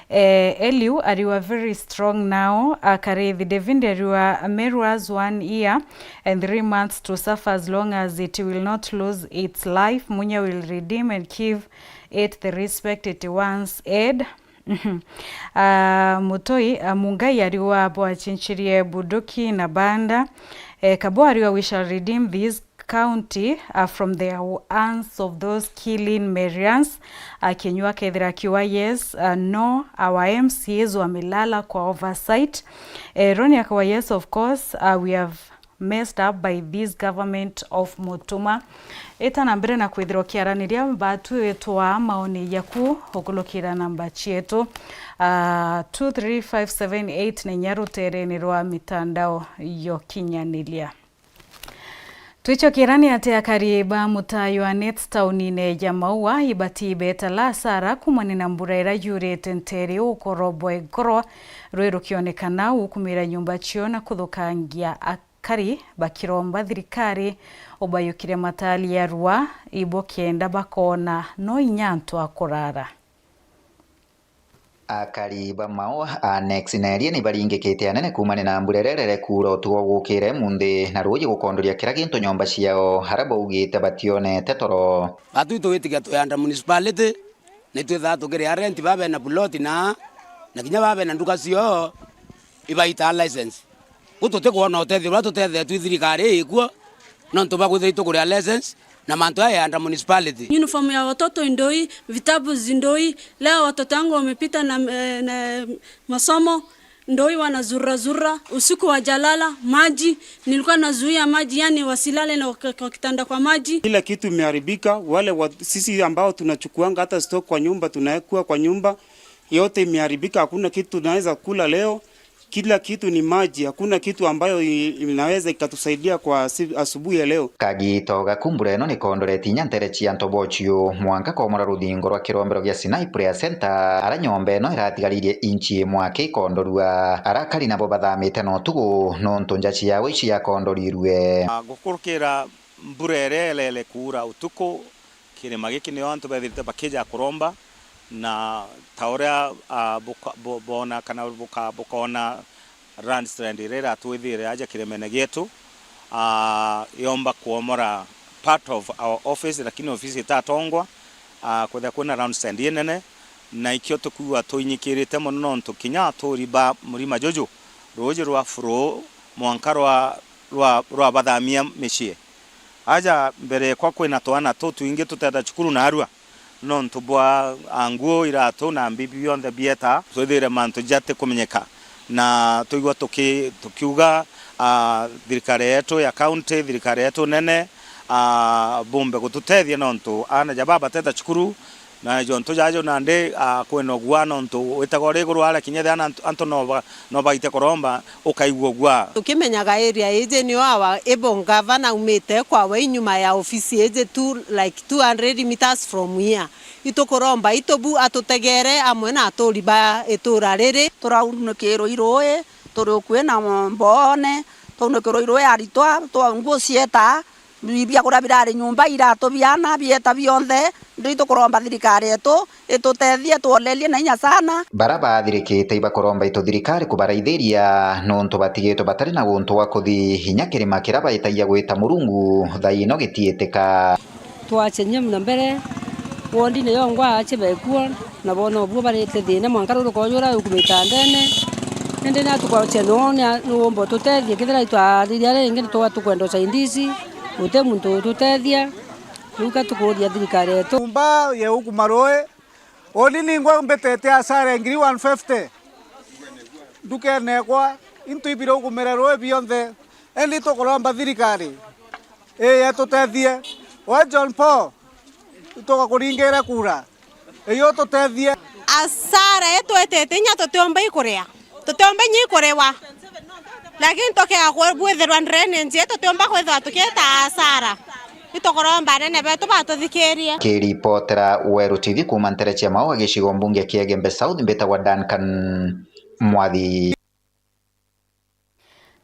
Eh, Eliu ari wa "Very strong now." Akarithi David ari wa "Meru has one year and three months to suffer as long as it will not lose its life. Munya will redeem and give it the respect it once had. Mhm. Ah, Mutoi, ah, Mungai ari wa bwachinchirie Buduki na Banda. Eh, Kabo ari wa "We shall redeem this county, uh, from the hands of those killing Merians." Uh, Kinyua akethira akiuga, "Yes, uh, no, our M C As wamelala kwa oversight." Eh, Ronnie akauga, "Yes, of course, uh, we have messed up by this government of Mutuma." Ita na mbere na kwithirwa ukiaraniria batu itwa maoni yaku ukulukira namba cietu, uh, two three five seven eight na inya ruterene rwa mitandao yokinyaniria. Twicokera ni ati akari ba mutaa jwa Nets taunine ya Maua ibati ibetala asara kumania na mbura iria yurite nteere ukoro bwa igoro rwi rukionekana ukumira nyumba cio na kuthukangia akari, bakiromba thirikari ubayukire mataali ya rua ibo kenda bakoona no inya antu a kurara. Akari ba Maua, Annex na Erie ni baringikite anene kuumania na mbura irerere kuura utuku gukire munthi na ruuji gukondoria kira gintu nyomba ciao, aria baugite bationete toro. Batwi twitikia twi under municipality, ni twithaa tukiria rent ba bena plot na, na kinya ba bena nduka cio ibaitaa license. Ku tutikwona utethio uria tutethetwe i thirikari ii ikuo, nontu bwa kwithirwa itukuria license na mantu aya ya under municipality. Uniform ya watoto ndoi, vitabu ndoi. Leo watoto wangu wamepita na, eh, na masomo, ndoi wanazurura zurura, usiku wajalala, maji, nilikuwa nazuia maji, yani wasilale na wak-, kwa kitanda kwa maji. Kila kitu imeharibika, wale wa, sisi ambao tunachukuanga hata stock kwa nyumba, tunawekwa kwa nyumba, yote imeharibika, hakuna kitu tunaweza kula leo. Kila kitu ni maji, hakuna kitu ambayo i-, inaweza ikatusaidia kwa asi-, asubuhi ya leo. Kagito gaku mbura ino nikondoreti inya ntere cia Ntobochio, mwanka komora ruthingo rwa kirombero gia Sinai Prayer Center, ara nyomba ino iratigaririe inchi imwe aki ikondorua. Arakari nabo bathamite na utuku, nontu nja ciao iciakondorirue. Gukurukira mbura iria irere kuura utuku, kirima giki nio antu bethirite bakija kuromba, na ta uria, ah, buka-, bu-, boona kana buka-, bukoona landslide iria iratwithire aja kirimene gietu, ah, yomba kuomora part of our office, lakini ofisi itatongwa, ah, kwethira kwina landslide inene, na ikio tukwigua twinyikirite mono, nontu kinya aturi ba murima juju, ruuji rwa flow mwanka rwa, rwa, rwabathamia micii. Aja mbere yakwa kwina twana tutwingi tuteta cukuru narua, nontu bwa, a, nguo, iratu na mbibi bionthe bieta, twithire mantu jatikumenyeka, na twigua tuki-, tukiuga, a, thirikari yetu ya county, thirikari yetu nene, a, bumbe gututethia, nontu aana ja baba bateta cukuru, na jontu jajo nandi, a, kwina ugua, nontu witaga uri iguru aria kinya ethira antu, antu no ba-, no baite kuromba, ukaigua ugua. Tukimenyaga area iji nio awa ibo ngavana aumite kwawe inyuma ya ofisi iji tu, like, two hundred meters from here. Itukuromba itubu atutegere amwe na aturi ba itura riri. Turaunikirwe i ruui, turi ukui na mboone, twaunikirwe i ruui aritwa, twa nguo cieta, bi-, biakuria birari nyumba, iratu biana bieta bionthe, ndio itukuromba thirikari yetu itutethie, tuolerie na inya sana. Bara baathirikite ibakuromba itu thirikari kubaraithiria, nontu batigitwe batari na guntu gwa kuthi, inya kirima kiria baitagia gwita Murungu thaa ino gitiitika. Twachenyia muna mbere, wondi niyo ngwa ache bekuo, na boona ubuo barite thina mwanka ruru kojura ukumita ndene. Indi na tukochia no ni a-, ni womba ututethie, kethira itwariria ringi ni tuga tukwenda usaidizi, guti muntu ututethia. Riu ka tukuria thirikari yetu. Nyumba ya ukuma ruui, uni ningwa mbitete asara ngiri one fifty ndukene ekwa, into ibire ukumire ruui bionthe. Indi tukuromba thirikari ii yetutethie. We John Paul, tugakuringire kura, ii ututethie. Asara ii twitite inya tutiumba ikuria, tutiumba inya ikuriwa, lakini tukea ku-, kwithirwa drainage ii tutiumba kwithirwa tukiita asara. Itukuromba anene betu batuthikirie. Kiripotera Weru T V kuuma ntere cia Maua, gicigo mbunge kia Igembe South, mbitagwa Duncan Mwathi.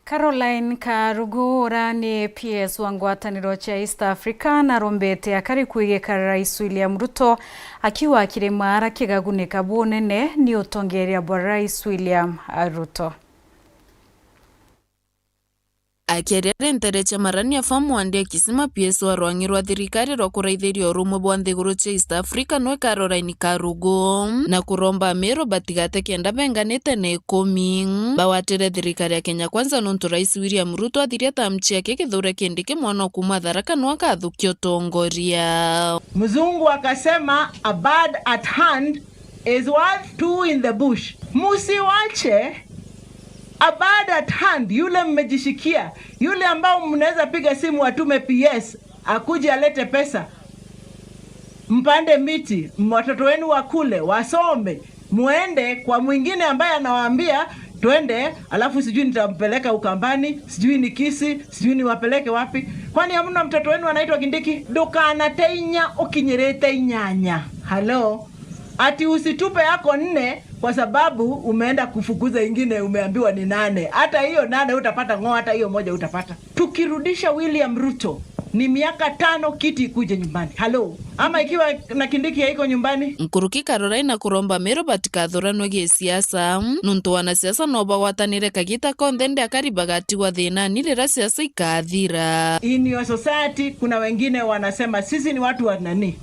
Caroline Karugu, uria ni P S wa ngwataniro cia East Africa, narombete akari kwigika Rais William Ruto, akiuga kirima ara kigagunika bunene ni utongeria bwa Rais William Ruto. Akiaria ari ntere cia Marania Farm wandi ya Kisima, P S wa rwang'i rwa thirikari rwa kuraithiria urumwe bwa nthiguru cia East Africa nwe Caroline Karugu, na kuromba Ameru batigate kenda benganite na ikumi, bawatire thirikari ya Kenya Kwanza nontu Rais William Ruto athiria term ciake, Kithure Kindiki mwana o kuuma Tharaka nwe akathukia utongoria. Mzungu akasema, "A bird at hand is worth two in the bush." Musiwache a bird at hand, yule mmejishikia, yule ambao mnaweza piga simu atume P S akuje alete pesa, mpande miti, watoto wenu wakule, wasome, muende kwa mwingine ambaye anawaambia, "Twende, alafu sijui nitampeleka Ukambani, sijui ni Kisii, sijui niwapeleke wapi." Kwani hamna mtoto wenu anaitwa Kindiki? Ndukanate inya ukinyirite inyanya. Hello? Ati usitupe yako nne kwa sababu umeenda kufukuza ingine, umeambiwa ni nane. Hata hiyo nane utapata ng'o, hata hiyo moja utapata. Tukirudisha William Ruto, ni miaka tano kiti ikuje nyumbani. Hello? Ama ikiwa na Kindiki haiko nyumbani? Nkuruki Caroline na kuromba Meru batikathuranwe gisiasa, nontu wanasiasa no bagwatanire kagita konthe, ndi akari bagatigwa thinani riria siasa ikathira. In your society, kuna wengine wanasema, "Sisi ni watu wa nani?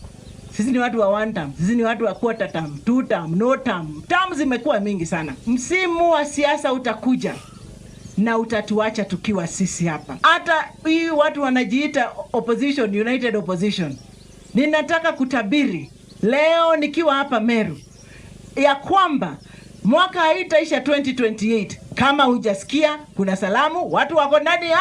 Sisi ni watu wa one term, sisi ni watu wa quarter term, two term, no term." Term zimekuwa mingi sana. Msimu wa siasa utakuja na utatuacha tukiwa sisi hapa. Hata hii watu wanajiita opposition, united opposition, ninataka kutabiri leo nikiwa hapa Meru ya kwamba mwaka haitaisha twenty twenty-eight kama hujasikia kuna salamu, watu wako ndani ya...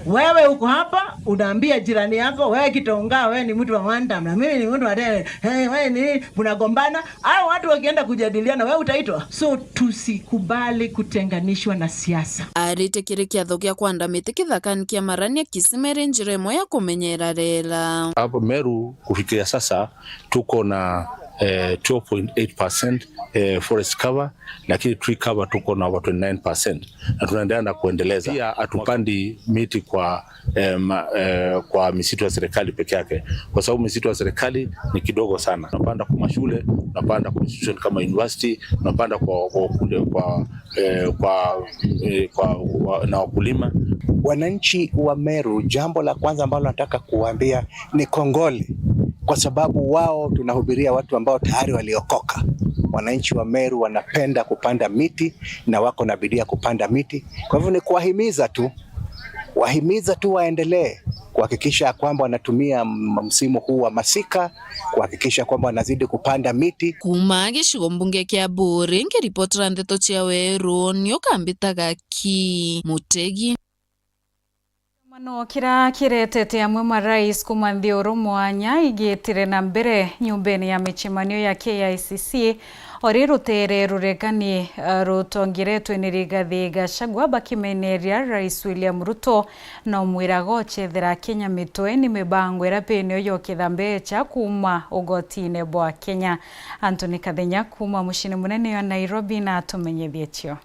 Wewe uko hapa, unaambia jirani yako, "Wewe Kitonga, wewe ni mtu wa one term, na mimi ni mtu wa ten, hey, wewe ni," mnagombana. Hao watu wakienda kujadiliana, wewe utaitwa? So, tusikubali kutenganishwa na siasa. Arite kiri kiatho gia kwanda miti kithakani kia Marania Kisima iri njira imwe ya kumenyera rera. Hapo Meru kufikia sasa tuko na, eh, twelve point eight percent, eh, forest cover, lakini tree cover tuko na over twenty-nine percent, na tunaendelea na kuendeleza. Pia hatupandi miti kwa, eh, ma-, eh, kwa misitu ya serikali peke yake, kwa sababu misitu ya serikali ni kidogo sana. Tunapanda kwa mashule, tunapanda kwa institution kama university, tunapanda kwa, kwa kule, kwa, eh, kwa, eh, kwa, wa-, na wakulima. Wananchi wa Meru, jambo la kwanza ambalo nataka kuwaambia ni kongole, kwa sababu wao tunahubiria watu ambao tayari waliokoka. Wananchi wa Meru wanapenda kupanda miti na wako na bidii ya kupanda miti. Kwa hivyo ni kuwahimiza tu, wahimiza tu waendelee kuhakikisha kwamba wanatumia m-, msimu huu wa masika kuhakikisha kwamba wanazidi kupanda miti. Kuuma gicigo mbunge kia Buuri, nkiripotera ndeto cia Weru, ni ukambitaga ki Mutegi. Kiumano kiria kiretete amwe marais kuuma nthi uru mwanya igitire na mbere nyumbene ya micemanio ya K I C C, o ri rutere ruregani, eh, rutongeretwe ni Rigathi Gachagua bakimeneria Rais William Ruto na umwiraga ocethera Kenya mitwe ni mibango iria bene yo yokitha mbecha kuuma ugotine bwa Kenya. Anthony Kathenya kuuma muciini munene wa Nairobi na atumenyithie cio.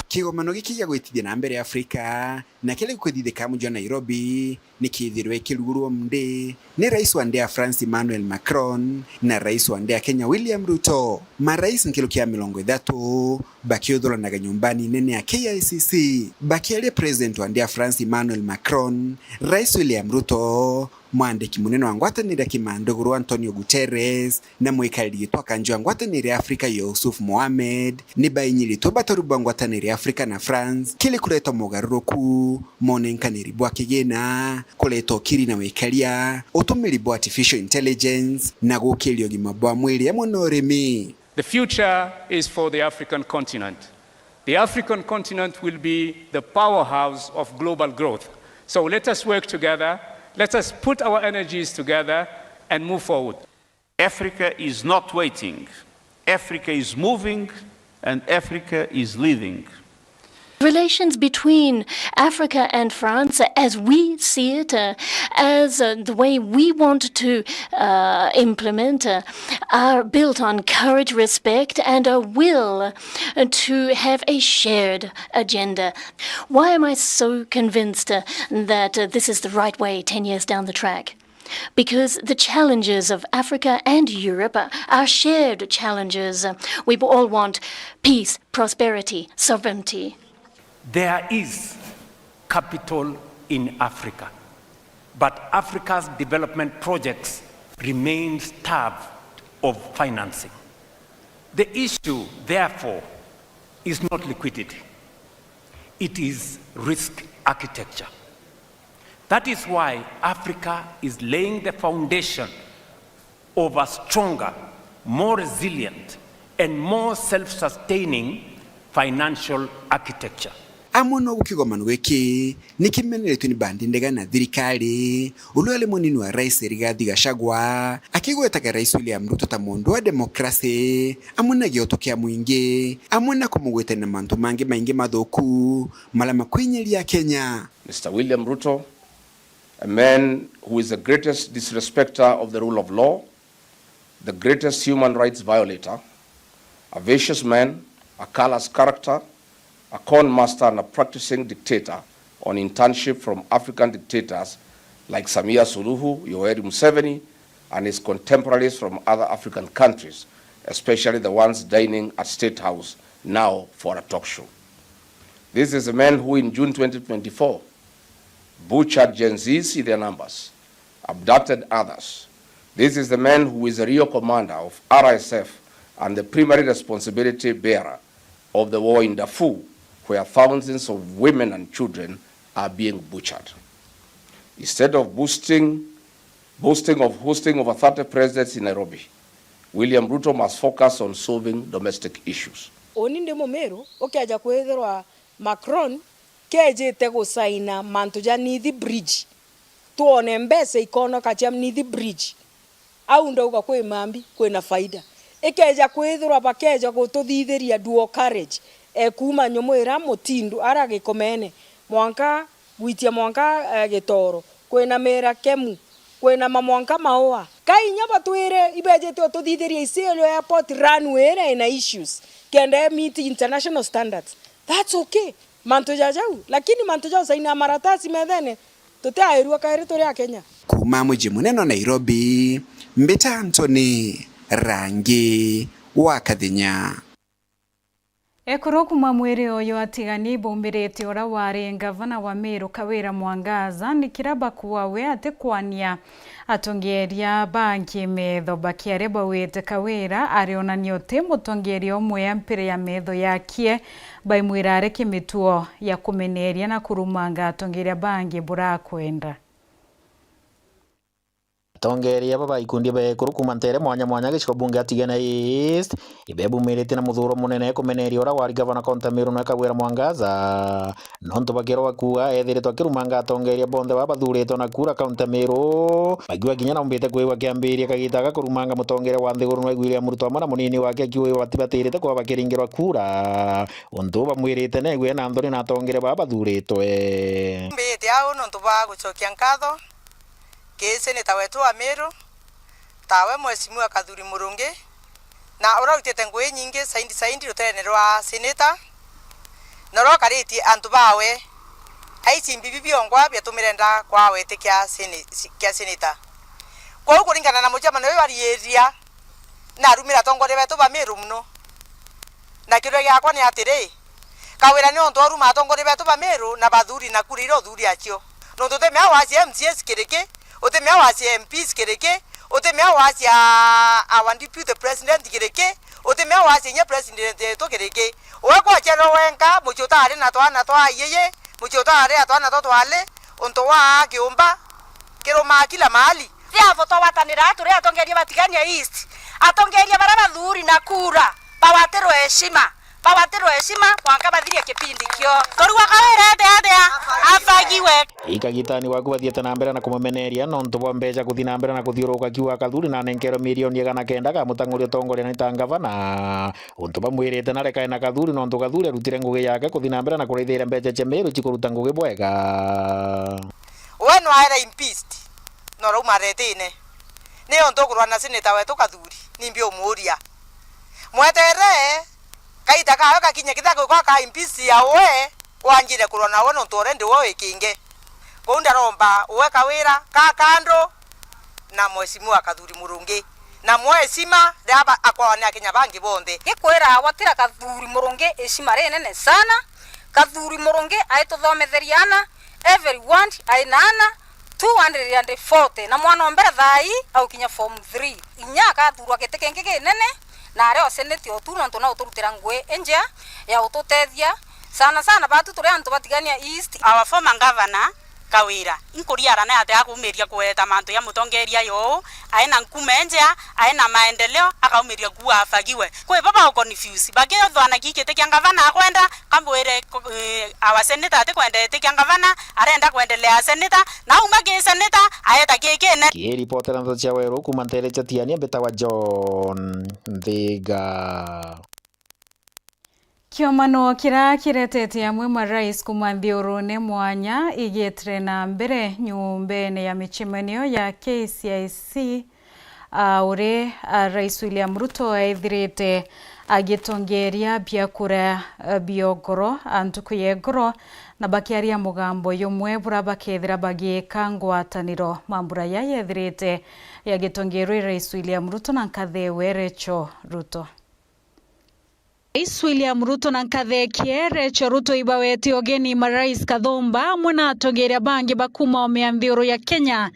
Kigomano giki gia gwitithia na mbere Afrika na kiria gikwithithika muji wa Nairobi ni kithirwe kirugurwa mndi ni rais wa nthi ya France Emmanuel Macron na rais wa nthi ya Kenya William Ruto. Marais nkiruki ya mirongo ithatu bakiuthuranaga nyumbani nene ya K I C C. Bakiaria president wa nthi ya France Emmanuel Macron, rais William Ruto, mwandiki munene wa ngwataniro ya kimanduguru Antonio Guterres na mwikariri gitwa kanju wa ngwataniro ya Afrika Yusuf Mohamed ni bainyiritwe batoru bwa ngwataniro ya Afrika na France kiri kureta mogaruruku, monenkaniri bwa kigina, kureta ukiri na wikaria, utumiri bwa artificial intelligence na gukiria ugima bwa mwiri amwe na urimi. The future is for the African continent. The African continent will be the powerhouse of global growth. So let us work together. Let us put our energies together and move forward. Africa is not waiting. Africa is moving and Africa is leading. Relations between Africa and France, as we see it, uh, as, uh, the way we want to, uh, implement, uh, are built on courage, respect, and a will, uh, to have a shared agenda. Why am I so convinced, uh, that, uh, this is the right way ten years down the track? Because the challenges of Africa and Europe are shared challenges. We all want peace, prosperity, sovereignty. There is capital in Africa, but Africa's development projects remain starved of financing. The issue, therefore, is not liquidity. It is risk architecture. That is why Africa is laying the foundation of a stronger, more resilient, and more self-sustaining financial architecture. Amwe no gukigomano giki ni kimeneretwe ni bandi ndega na thirikari, uria uri munini wa Rais Rigathi Gachagua akigwetaga Rais William Ruto ta mundu wa demokrasi amwe na gioto kia mwingi amwe na kumugwetania na mantu mangi maingi mathuku maria makwinyiria Kenya. Mister William Ruto, a man who is the greatest disrespecter of the rule of law, the greatest human rights violator, a vicious man, a callous character, a con master and a practicing dictator on internship from African dictators like Samia Suluhu, Yoweri Museveni, and his contemporaries from other African countries, especially the ones dining at State House now for a talk show. This is a man who in June twenty twenty-four butchered Gen Zs in their numbers, abducted others. This is the man who is the real commander of R S F and the primary responsibility bearer of the war in Darfur, where thousands of women and children are being butchered. Instead of boosting, boasting of hosting over thirty presidents in Nairobi, William Ruto must focus on solving domestic issues. Uni ndi Mumiru, ukeja kwithirwa Macron kejite gusaina mantu ja Nithi Bridge, twone mbeca ikonoka cia Nithi Bridge. Au ndauga kwi mambi, kwina faida. Ikeja kwithirwa bakeja gututhithiria dual carriage, e kuuma nyumu iria Mutindu ara Gikomene, mwanka gwitia mwanka, eh, Gitoro, kwinamira Kemu, kwinama mwanka Maua. Ka inya batwire ibejite ututhithiria Isiolo Airport runway iria ina issues, kenda e meet international standards. That's okay. Mantu ja jau, lakini mantu ja usaina maratasi methene, tutiairua kairi turi Akenya. Kuuma muji munene wa Nairobi, mbita Anthony Rangi wa Kathinya. Ekuru kuuma mwiri uyu atigani ibumbirite uria wari ngavana wa Meru Kawira Mwangaza ni kiria bakuuga we atikwania atongeria bangi metho. Bakiaria baugite Kawira arionania uti mutongeria umwe a mpira ya metho yakie, baimwira areke mituo ya kumeneria na kurumanga atongeria bangi burakwenda. Atongeria baba ikundi ba ekuru kuuma nteere mwanya mwanya gicigo bunge ya Tigania East, ibebumirite na muthuro munene kumeneria uria wari gavana kaunti ya Meru nwe Kawira Mwangaza, nontu bakirwa kuuga ethiritwe akirumanga atongeria bonthe baba bathuritwe na kura kaunti ya Meru, bakiuga kinya naumbite kwigua kiambiria kagita ga kurumanga mutongeria wa nthiguru nwe William Ruto amwe na munini wake akiuga batibatirite kuba bakiringirwa kura, untu bamwirite negwe na nthoni na atongeria baba bathuritwe. Mbite au nontu bwa gucokia nkatho kii seneta wetu wa Meru, tawe Mheshimiwa Kathuri Murungi, na uria urutite ngugi inyingi saindi saindi ruterene rwa seneta, na uria ukaritie antu bawe, aici mbibi biongwa biatumire nda kwaa witi kia sene-, kia seneta. Kwou kuringana na mucemanio uyu ariiria, narumire atongoria betu ba Meru mono. Na kiuria giakwa ni atiri, Kawira ni untu aruma atongoria betu ba Meru na bathuri na kura iria uthuri acio. Nontu uti mea wacia M C As kiriki, uti mea wacia M Ps kiriki, uti mea wacia our deputy president kiriki, uti mea wacia inya president yetu kiriki. Uwe kwaciarwa wenka, mucii utari na twana twa aiyi, mucii utari na twana twa twari, untu wa kiumba kirumaa kila mahali. Riria twawatanira turi atongeria ba Tigania East, atongeria baria bathuri na kura bawatirwe heshima, Babatirwe heshima, mwanka bathirie kipindi kio. Torigwa Kawira ete atia? Afagiwe. Ikagitani waku bathiete na mbere na kumumeneria nontu bwa mbeca kuthi na mbere na kuthiuruka kiuga Kathuri na nenkerwe milioni igana kenda ga mutang'uri utongoria ni ta ngavana. Untu bamwirite na rekae na Kathuri nontu Kathuri arutire ngugi yake kuthi na mbere na kuraithiria mbeca cia Meru cikuruta ngugi bwega. We nwaere impeached, norauma retine. Ni untu ukurwa na senator wetu Kathuri, nimbi umuria? Mwetere, kaita kawe kakinye kitha gwikwa ka impeach ya we, wanjire kurwa nawe nontu already we wikinge. Kou ndaromba uwe Kawira ka kando na Mheshimiwa Kathuri Murungi. Na mwe heshima riria ba-, akoragwa ni Akenya bangi bonthe. Gikwira gwatira Kathuri Murungi heshima rinene sana. Kathuri Murungi aituthometheria ana, every ward ai na ana two hundred and forty, na mwana o mbere thaa ii aukinya form three. Inya akathurwa giti kingi kinene, na aria ocenete o tu nontu na uturutira ngui injea ya ututethia sana sana batu turi antu batigania East. Our former governor Kawira, inkuriara ni atia akumiria kuweta mantu ya mutongeria yo, aena nkume njea, aena maendeleo, akaumiria kuwa afagiwe. Kwi baba u confuse, bakithwana ki giti kia ngavana akwenda, kambwire, eh, our senator ati kwenda giti kia ngavana, arenda kwendelea senator, na auma ki senator, aeta ki kine. Kiripotera ndeto cia Weru kuma ntere cia Tiania, mbitagwa John Nthiga. Kiomano kiria kiretete amwe marais kuma nthiurune mwanya igietire na mbere nyumbene ya micemanio ya K C I C, a, uri, a, Rais William Ruto ethirite agitongeria biakura, a, biogoro, a, ntuku ya igoro, na bakiaria mugambo yumwe bura bakethira bagiika ngwataniro. Mambura ya yethirite yagitongerwe Rais William Ruto na nkathe we Rachel Ruto. Rais William Ruto na nkathe ekie Rachel Ruto ibawete ugeni marais kathumba amwe na atongeria bangi ba kuma oome ya nthiuru ya Kenya,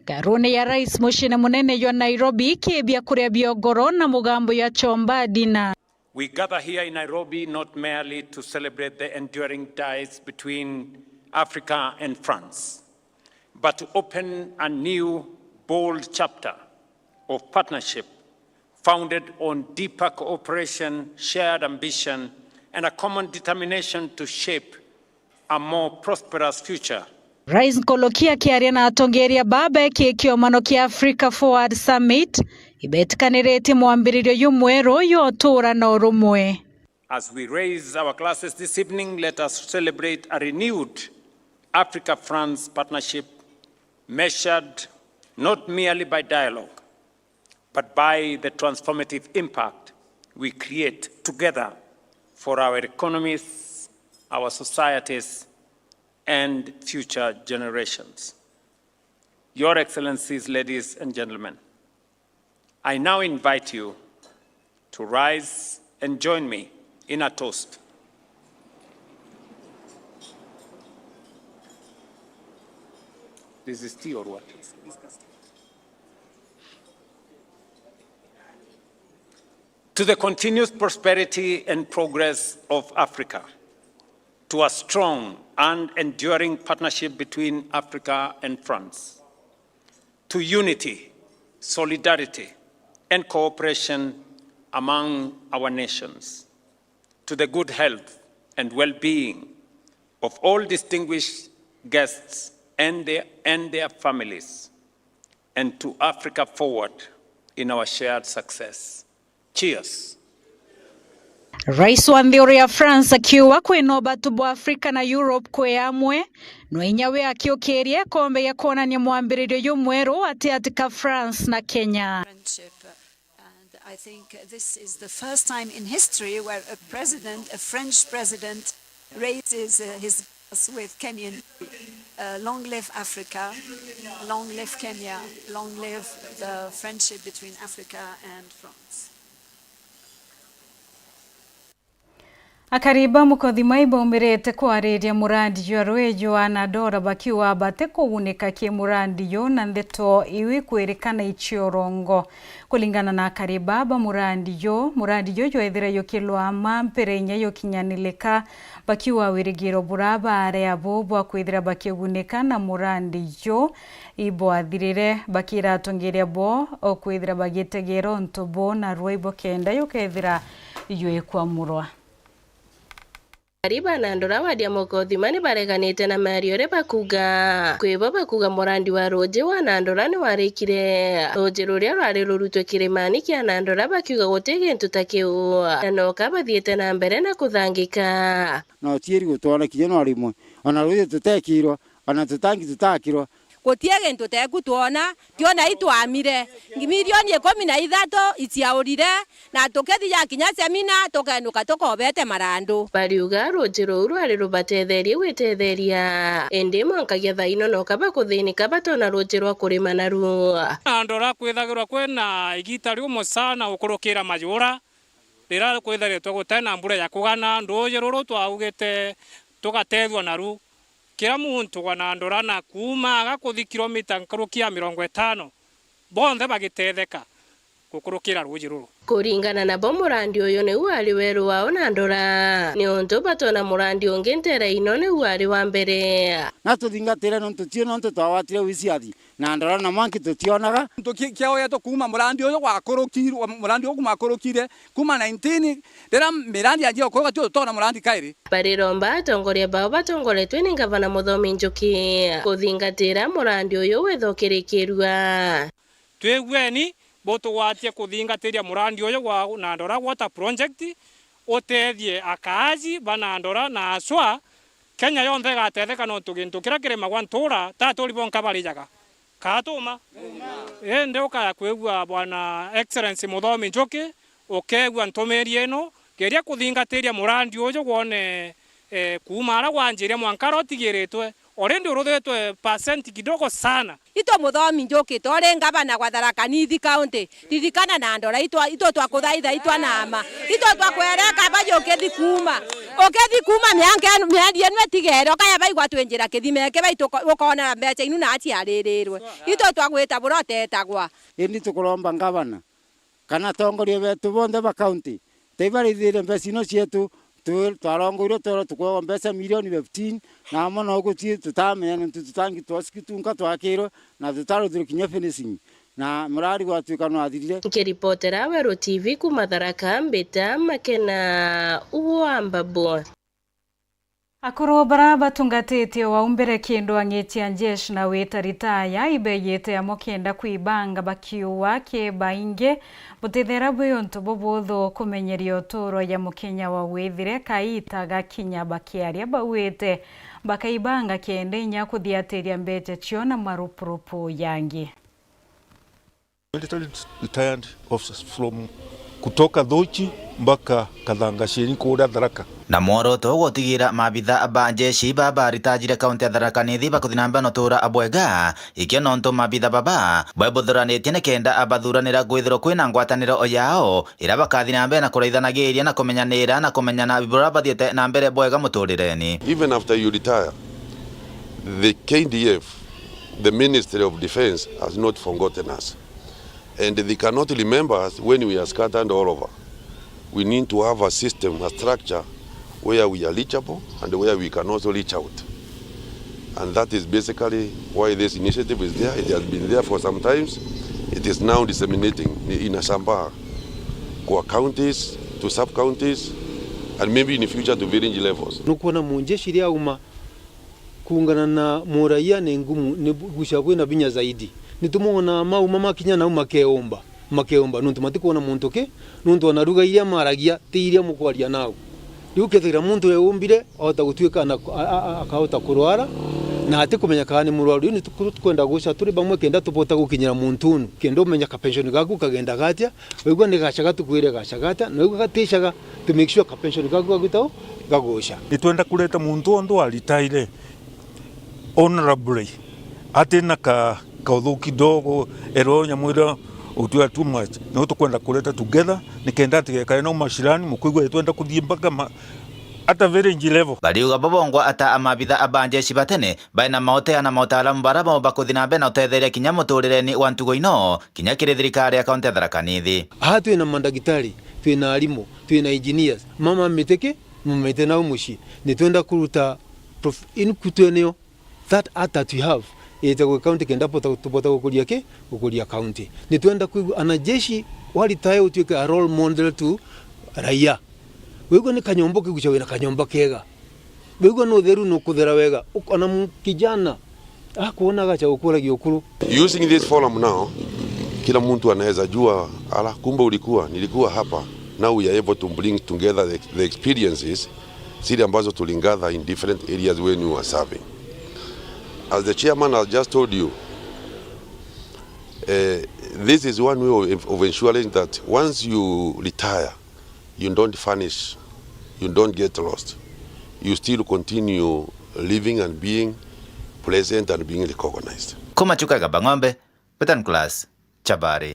ngarune ya rais muciine munene jwa Nairobi ki biakuria bia ugoro na mugambo ya chomba dinner. We gather here in Nairobi not merely to celebrate the enduring ties between Africa and France, but to open a new, bold chapter of partnership founded on deeper cooperation, shared ambition, and a common determination to shape a more prosperous future. Rais Nkoloki akiaria na atongeria baba eki kiomano kia Africa Forward Summit, ibetikaniritie mwambiririo jumweru jwa utuura na urumwe. As we raise our glasses this evening, let us celebrate a renewed Africa-France partnership measured not merely by dialogue, but by the transformative impact we create together for our economies, our societies, and future generations. Your Excellencies, ladies and gentlemen, I now invite you to rise and join me in a toast. This is tea or what? To the continuous prosperity and progress of Africa, to a strong and enduring partnership between Africa and France, to unity, solidarity, and cooperation among our nations, to the good health and well-being of all distinguished guests and their, and their families, and to Africa Forward in our shared success. Cheers. Rais wa nthi uri ya France akiuga kwina ubatu bwa Africa na Europe kwi amwe, no inya we akiukiria ikombe gia kwonania mwambiririo jumweru gatiati ka France na Kenya. Friendship, uh, and I think this is the first time in history where a president, a French president, raises, uh, his glass with Kenyan. Uh, long live Africa, long live Kenya, long live the friendship between Africa and France. Akari ba Mukothima ibaumirite kwariria murandi jwa rui jwa Nadora bakiuga batikugunika ki murandi ju na ndeto iu ikwirikana icia urongo. Kulingana na akari ba ba murandi ju, murandi ju jwethira jukilwama mpira inya jukinyanilika, bakiuga wirigiro bura baari abu bwa kwithira bakigunika na murandi ju ibwathirire, bakira atongeria bo o kwithira bagitegera untu bu narua ibukenda jukethira jwikwamurwa. Akari ba Nandora wadi ya Mokothima ni bareganite na miario iria bakuuga. Kwi bo bakuuga murandi wa ruuji wa Nandora ni warikire. Ruuji ruria rwari rurutwe kirimani kia Nandora bakiuga guti gintu ta kiu, na noka bathiite na mbere na kuthangika. Na uciiri gutwona kinya no rimwe, ona ruuji tutekirwa, ona tutangi tutakirwa. Guti gintu teku twona, twona itwamire. Milioni ikumi na ithatu iciaurire, na tukithija kinya semina, tukenuka tukobete marandu. Bariuga ruuji ruu rwari rubatetherie gwitetheria, indi mwankagia thaino noka bakuthinika batona ruuji rwa kurima naru. Nandora kwithagirwa kwina igita riumu sana gukurukira majura, riria kwitharitwe gutai na mbura ya kugana, ruuji ruru twaugite tugatethua naru. Kira muntu wa Nandora na kuuma aga kuthi kilomita nkuruki ya mirongo itano, bonthe bagitetheka gukurukira ruuji ruru. Kuringana nabo, murandi uyu niu wari weru wao Nandora, niuntu batona murandi ungi ntere ino niu wari wa mbere. Na tuthingatire nontu tio nontu twawatire wiciathi Nandora na mwanki tutionaga. Ntu ki-, kiao yetu kuuma murandi uyu gwakurukirwe, murandi uyu kuuma akurukire, kuuma nineteen, riria mirandi yanjire gukuruka, tio tutona murandi kairi. Bariromba atongoria bao batongoretwe ni Ngavana Muthomi Njuki kuthingatira murandi uyu withukirikirua. Twigueni, butugwatie kuthingatiria murandi uyu wa Nandora Water Project, utethie akaaji ba Nandora na aswa Kenya yonthe igatetheka, nontu gintu kiria kirimagwa ntuura, ti aturi bonka barijaga. Kaa tuma? Indi ukaya kwigua Bwana Excellency Muthomi Njuki, ukeegua ntumiri ino, geria kuthingatiria murandi uju gwone, eh, kuuma aria gwanjire mwanka aria utigiritwe. Already uruthitwe percent kidogo sana. Itu Muthomi Njuki, tori ngavana gwa Tharaka Nithi County, ririkana Nandora, itu, itu twakuthaitha, itwa na mma. Itu twakwereka baji ukithi kuuma. Ukithi kuuma mianka inu, mieri inu itigere, ukaya baigwa twinjira kithima iki, baitu uko-, ukoonera mbeca inu na aciaririrwe. Itu twagwita buria utetagwa. Indi tukuromba ngavana kana atongoria betu bonthe ba county, taibarithiire mbeca ino cietu, tu-, twarongoirwe twero tukwegwa mbeca milioni fifteen, na amwe no gucii tutamenya, nontu tutangi twasiki tunka twakirwe, na tutaruthirwe kinya finishing, na murari gwatuika nwathirire. Nkiripotera Weru T V kuuma Tharaka, mbita Makena wa Mbabu. Akuru bara batungatitie waumbire kindu ang'iti a njeshi na wita ritaya ibeeyite amo kenda kwibanga bakiuga ki baingi, butithera bwi untu bubuthu kumenyeria uturo ya mukenya wa withire kaita gakinya bakiaria bauite bakaibanga kenda inya kuthiatiria mbecha cio na marupurupu yangi. Military retired officers from kutoka Dhochi mpaka Kathangasheni kuria Tharaka. Na mworoto gutigira maabitha ba njeshi baba baritajire kaunti ya Tharaka Nithi bakuthi na mbere na utura bwega, ikio nontu maabitha baba baibuthuranite nikenda abathuranira kwithirwa kwina ngwataniro yao, iria bakathi na mbere na kuraithanagiria na kumenyanira na kumenyana buria bathiite na mbere bwega muturireni. Even after you retire, the K D F, the Ministry of Defence has not forgotten us. And they cannot remember us when we are scattered all over. We need to have a system, a structure where we are reachable and where we can also reach out. And that is basically why this initiative is there. It has been there for some times. It is now disseminating in Asambaa kwa counties, to sub-counties, and maybe in the future to village levels. Nukwona munjeshi riria auma kuungana na muraia ni ngumu, ni bu-, gucia kwina binya zaidi. Nitumwona mauma makinya nau makeumba, makeumba, nontu matikwona muntu ki, nontu ona ruga iria maragia ti iria mukwaria nau. Riu kethira muntu eumbire, ahota gutuika na, a, a, a, akahota kurwara, na atikumenya kana ni murwaru. Riu nitukwenda gucia turi bamwe kenda tubota gukinyira muntu unu, kenda umenya ka pension gaku kagenda gatia, waigua ni gacaga tukwire gacaga atia, na waigua gaticaga, to make sure ka pension gaku gagwita u, gaguca. Nitwenda kureta muntu onthe wa retire honorably, atina ka, kauthuki kidogo, ero nyamu iria utwira too much. Niu tukwenda kureta together, nikenda atigekare na umashirani, mukwigua twenda kuthii mpaka ma, hata village level. Bariuga babongwa ata amabitha aba njeshi batene, baina maotea na mautaalamu bara baumba kuthi na mbere na utetheria kinya muturireni wa ntugo ino, kinya kiri thirikari ya kaunti ya Tharaka Nithi. Aha twina mandagitari, twina arimu, twina engineers, mama mitiki, mumite nau mucii. Nitwenda kuruta prof-, input enio, that art that we have, ite gwi county kenda bota, tubota gukuria ki? Gukuria county. Nitwenda kwigua anajeshi wa retire utuike a role model to raia. Wigua ni kanyomba ukigucia wina kanyomba kega. Waigua ni utheru ni ukuthera wega. Uk-, ona mu-, kijana akuona agacha gukuragia ukuru. Using this forum now, kila mtu anaweza jua, "Ala, kumbe ulikuwa, nilikuwa hapa." Now we are able to bring together the, the experiences zile ambazo tuligather in different areas when you were serving. As the chairman has just told you, eh, this is one way of, of ensuring that once you retire, you don't vanish, you don't get lost. You still continue living and being present and being recognized. Kuma Chuka Gabang'ombe, Betan Class, Chabari.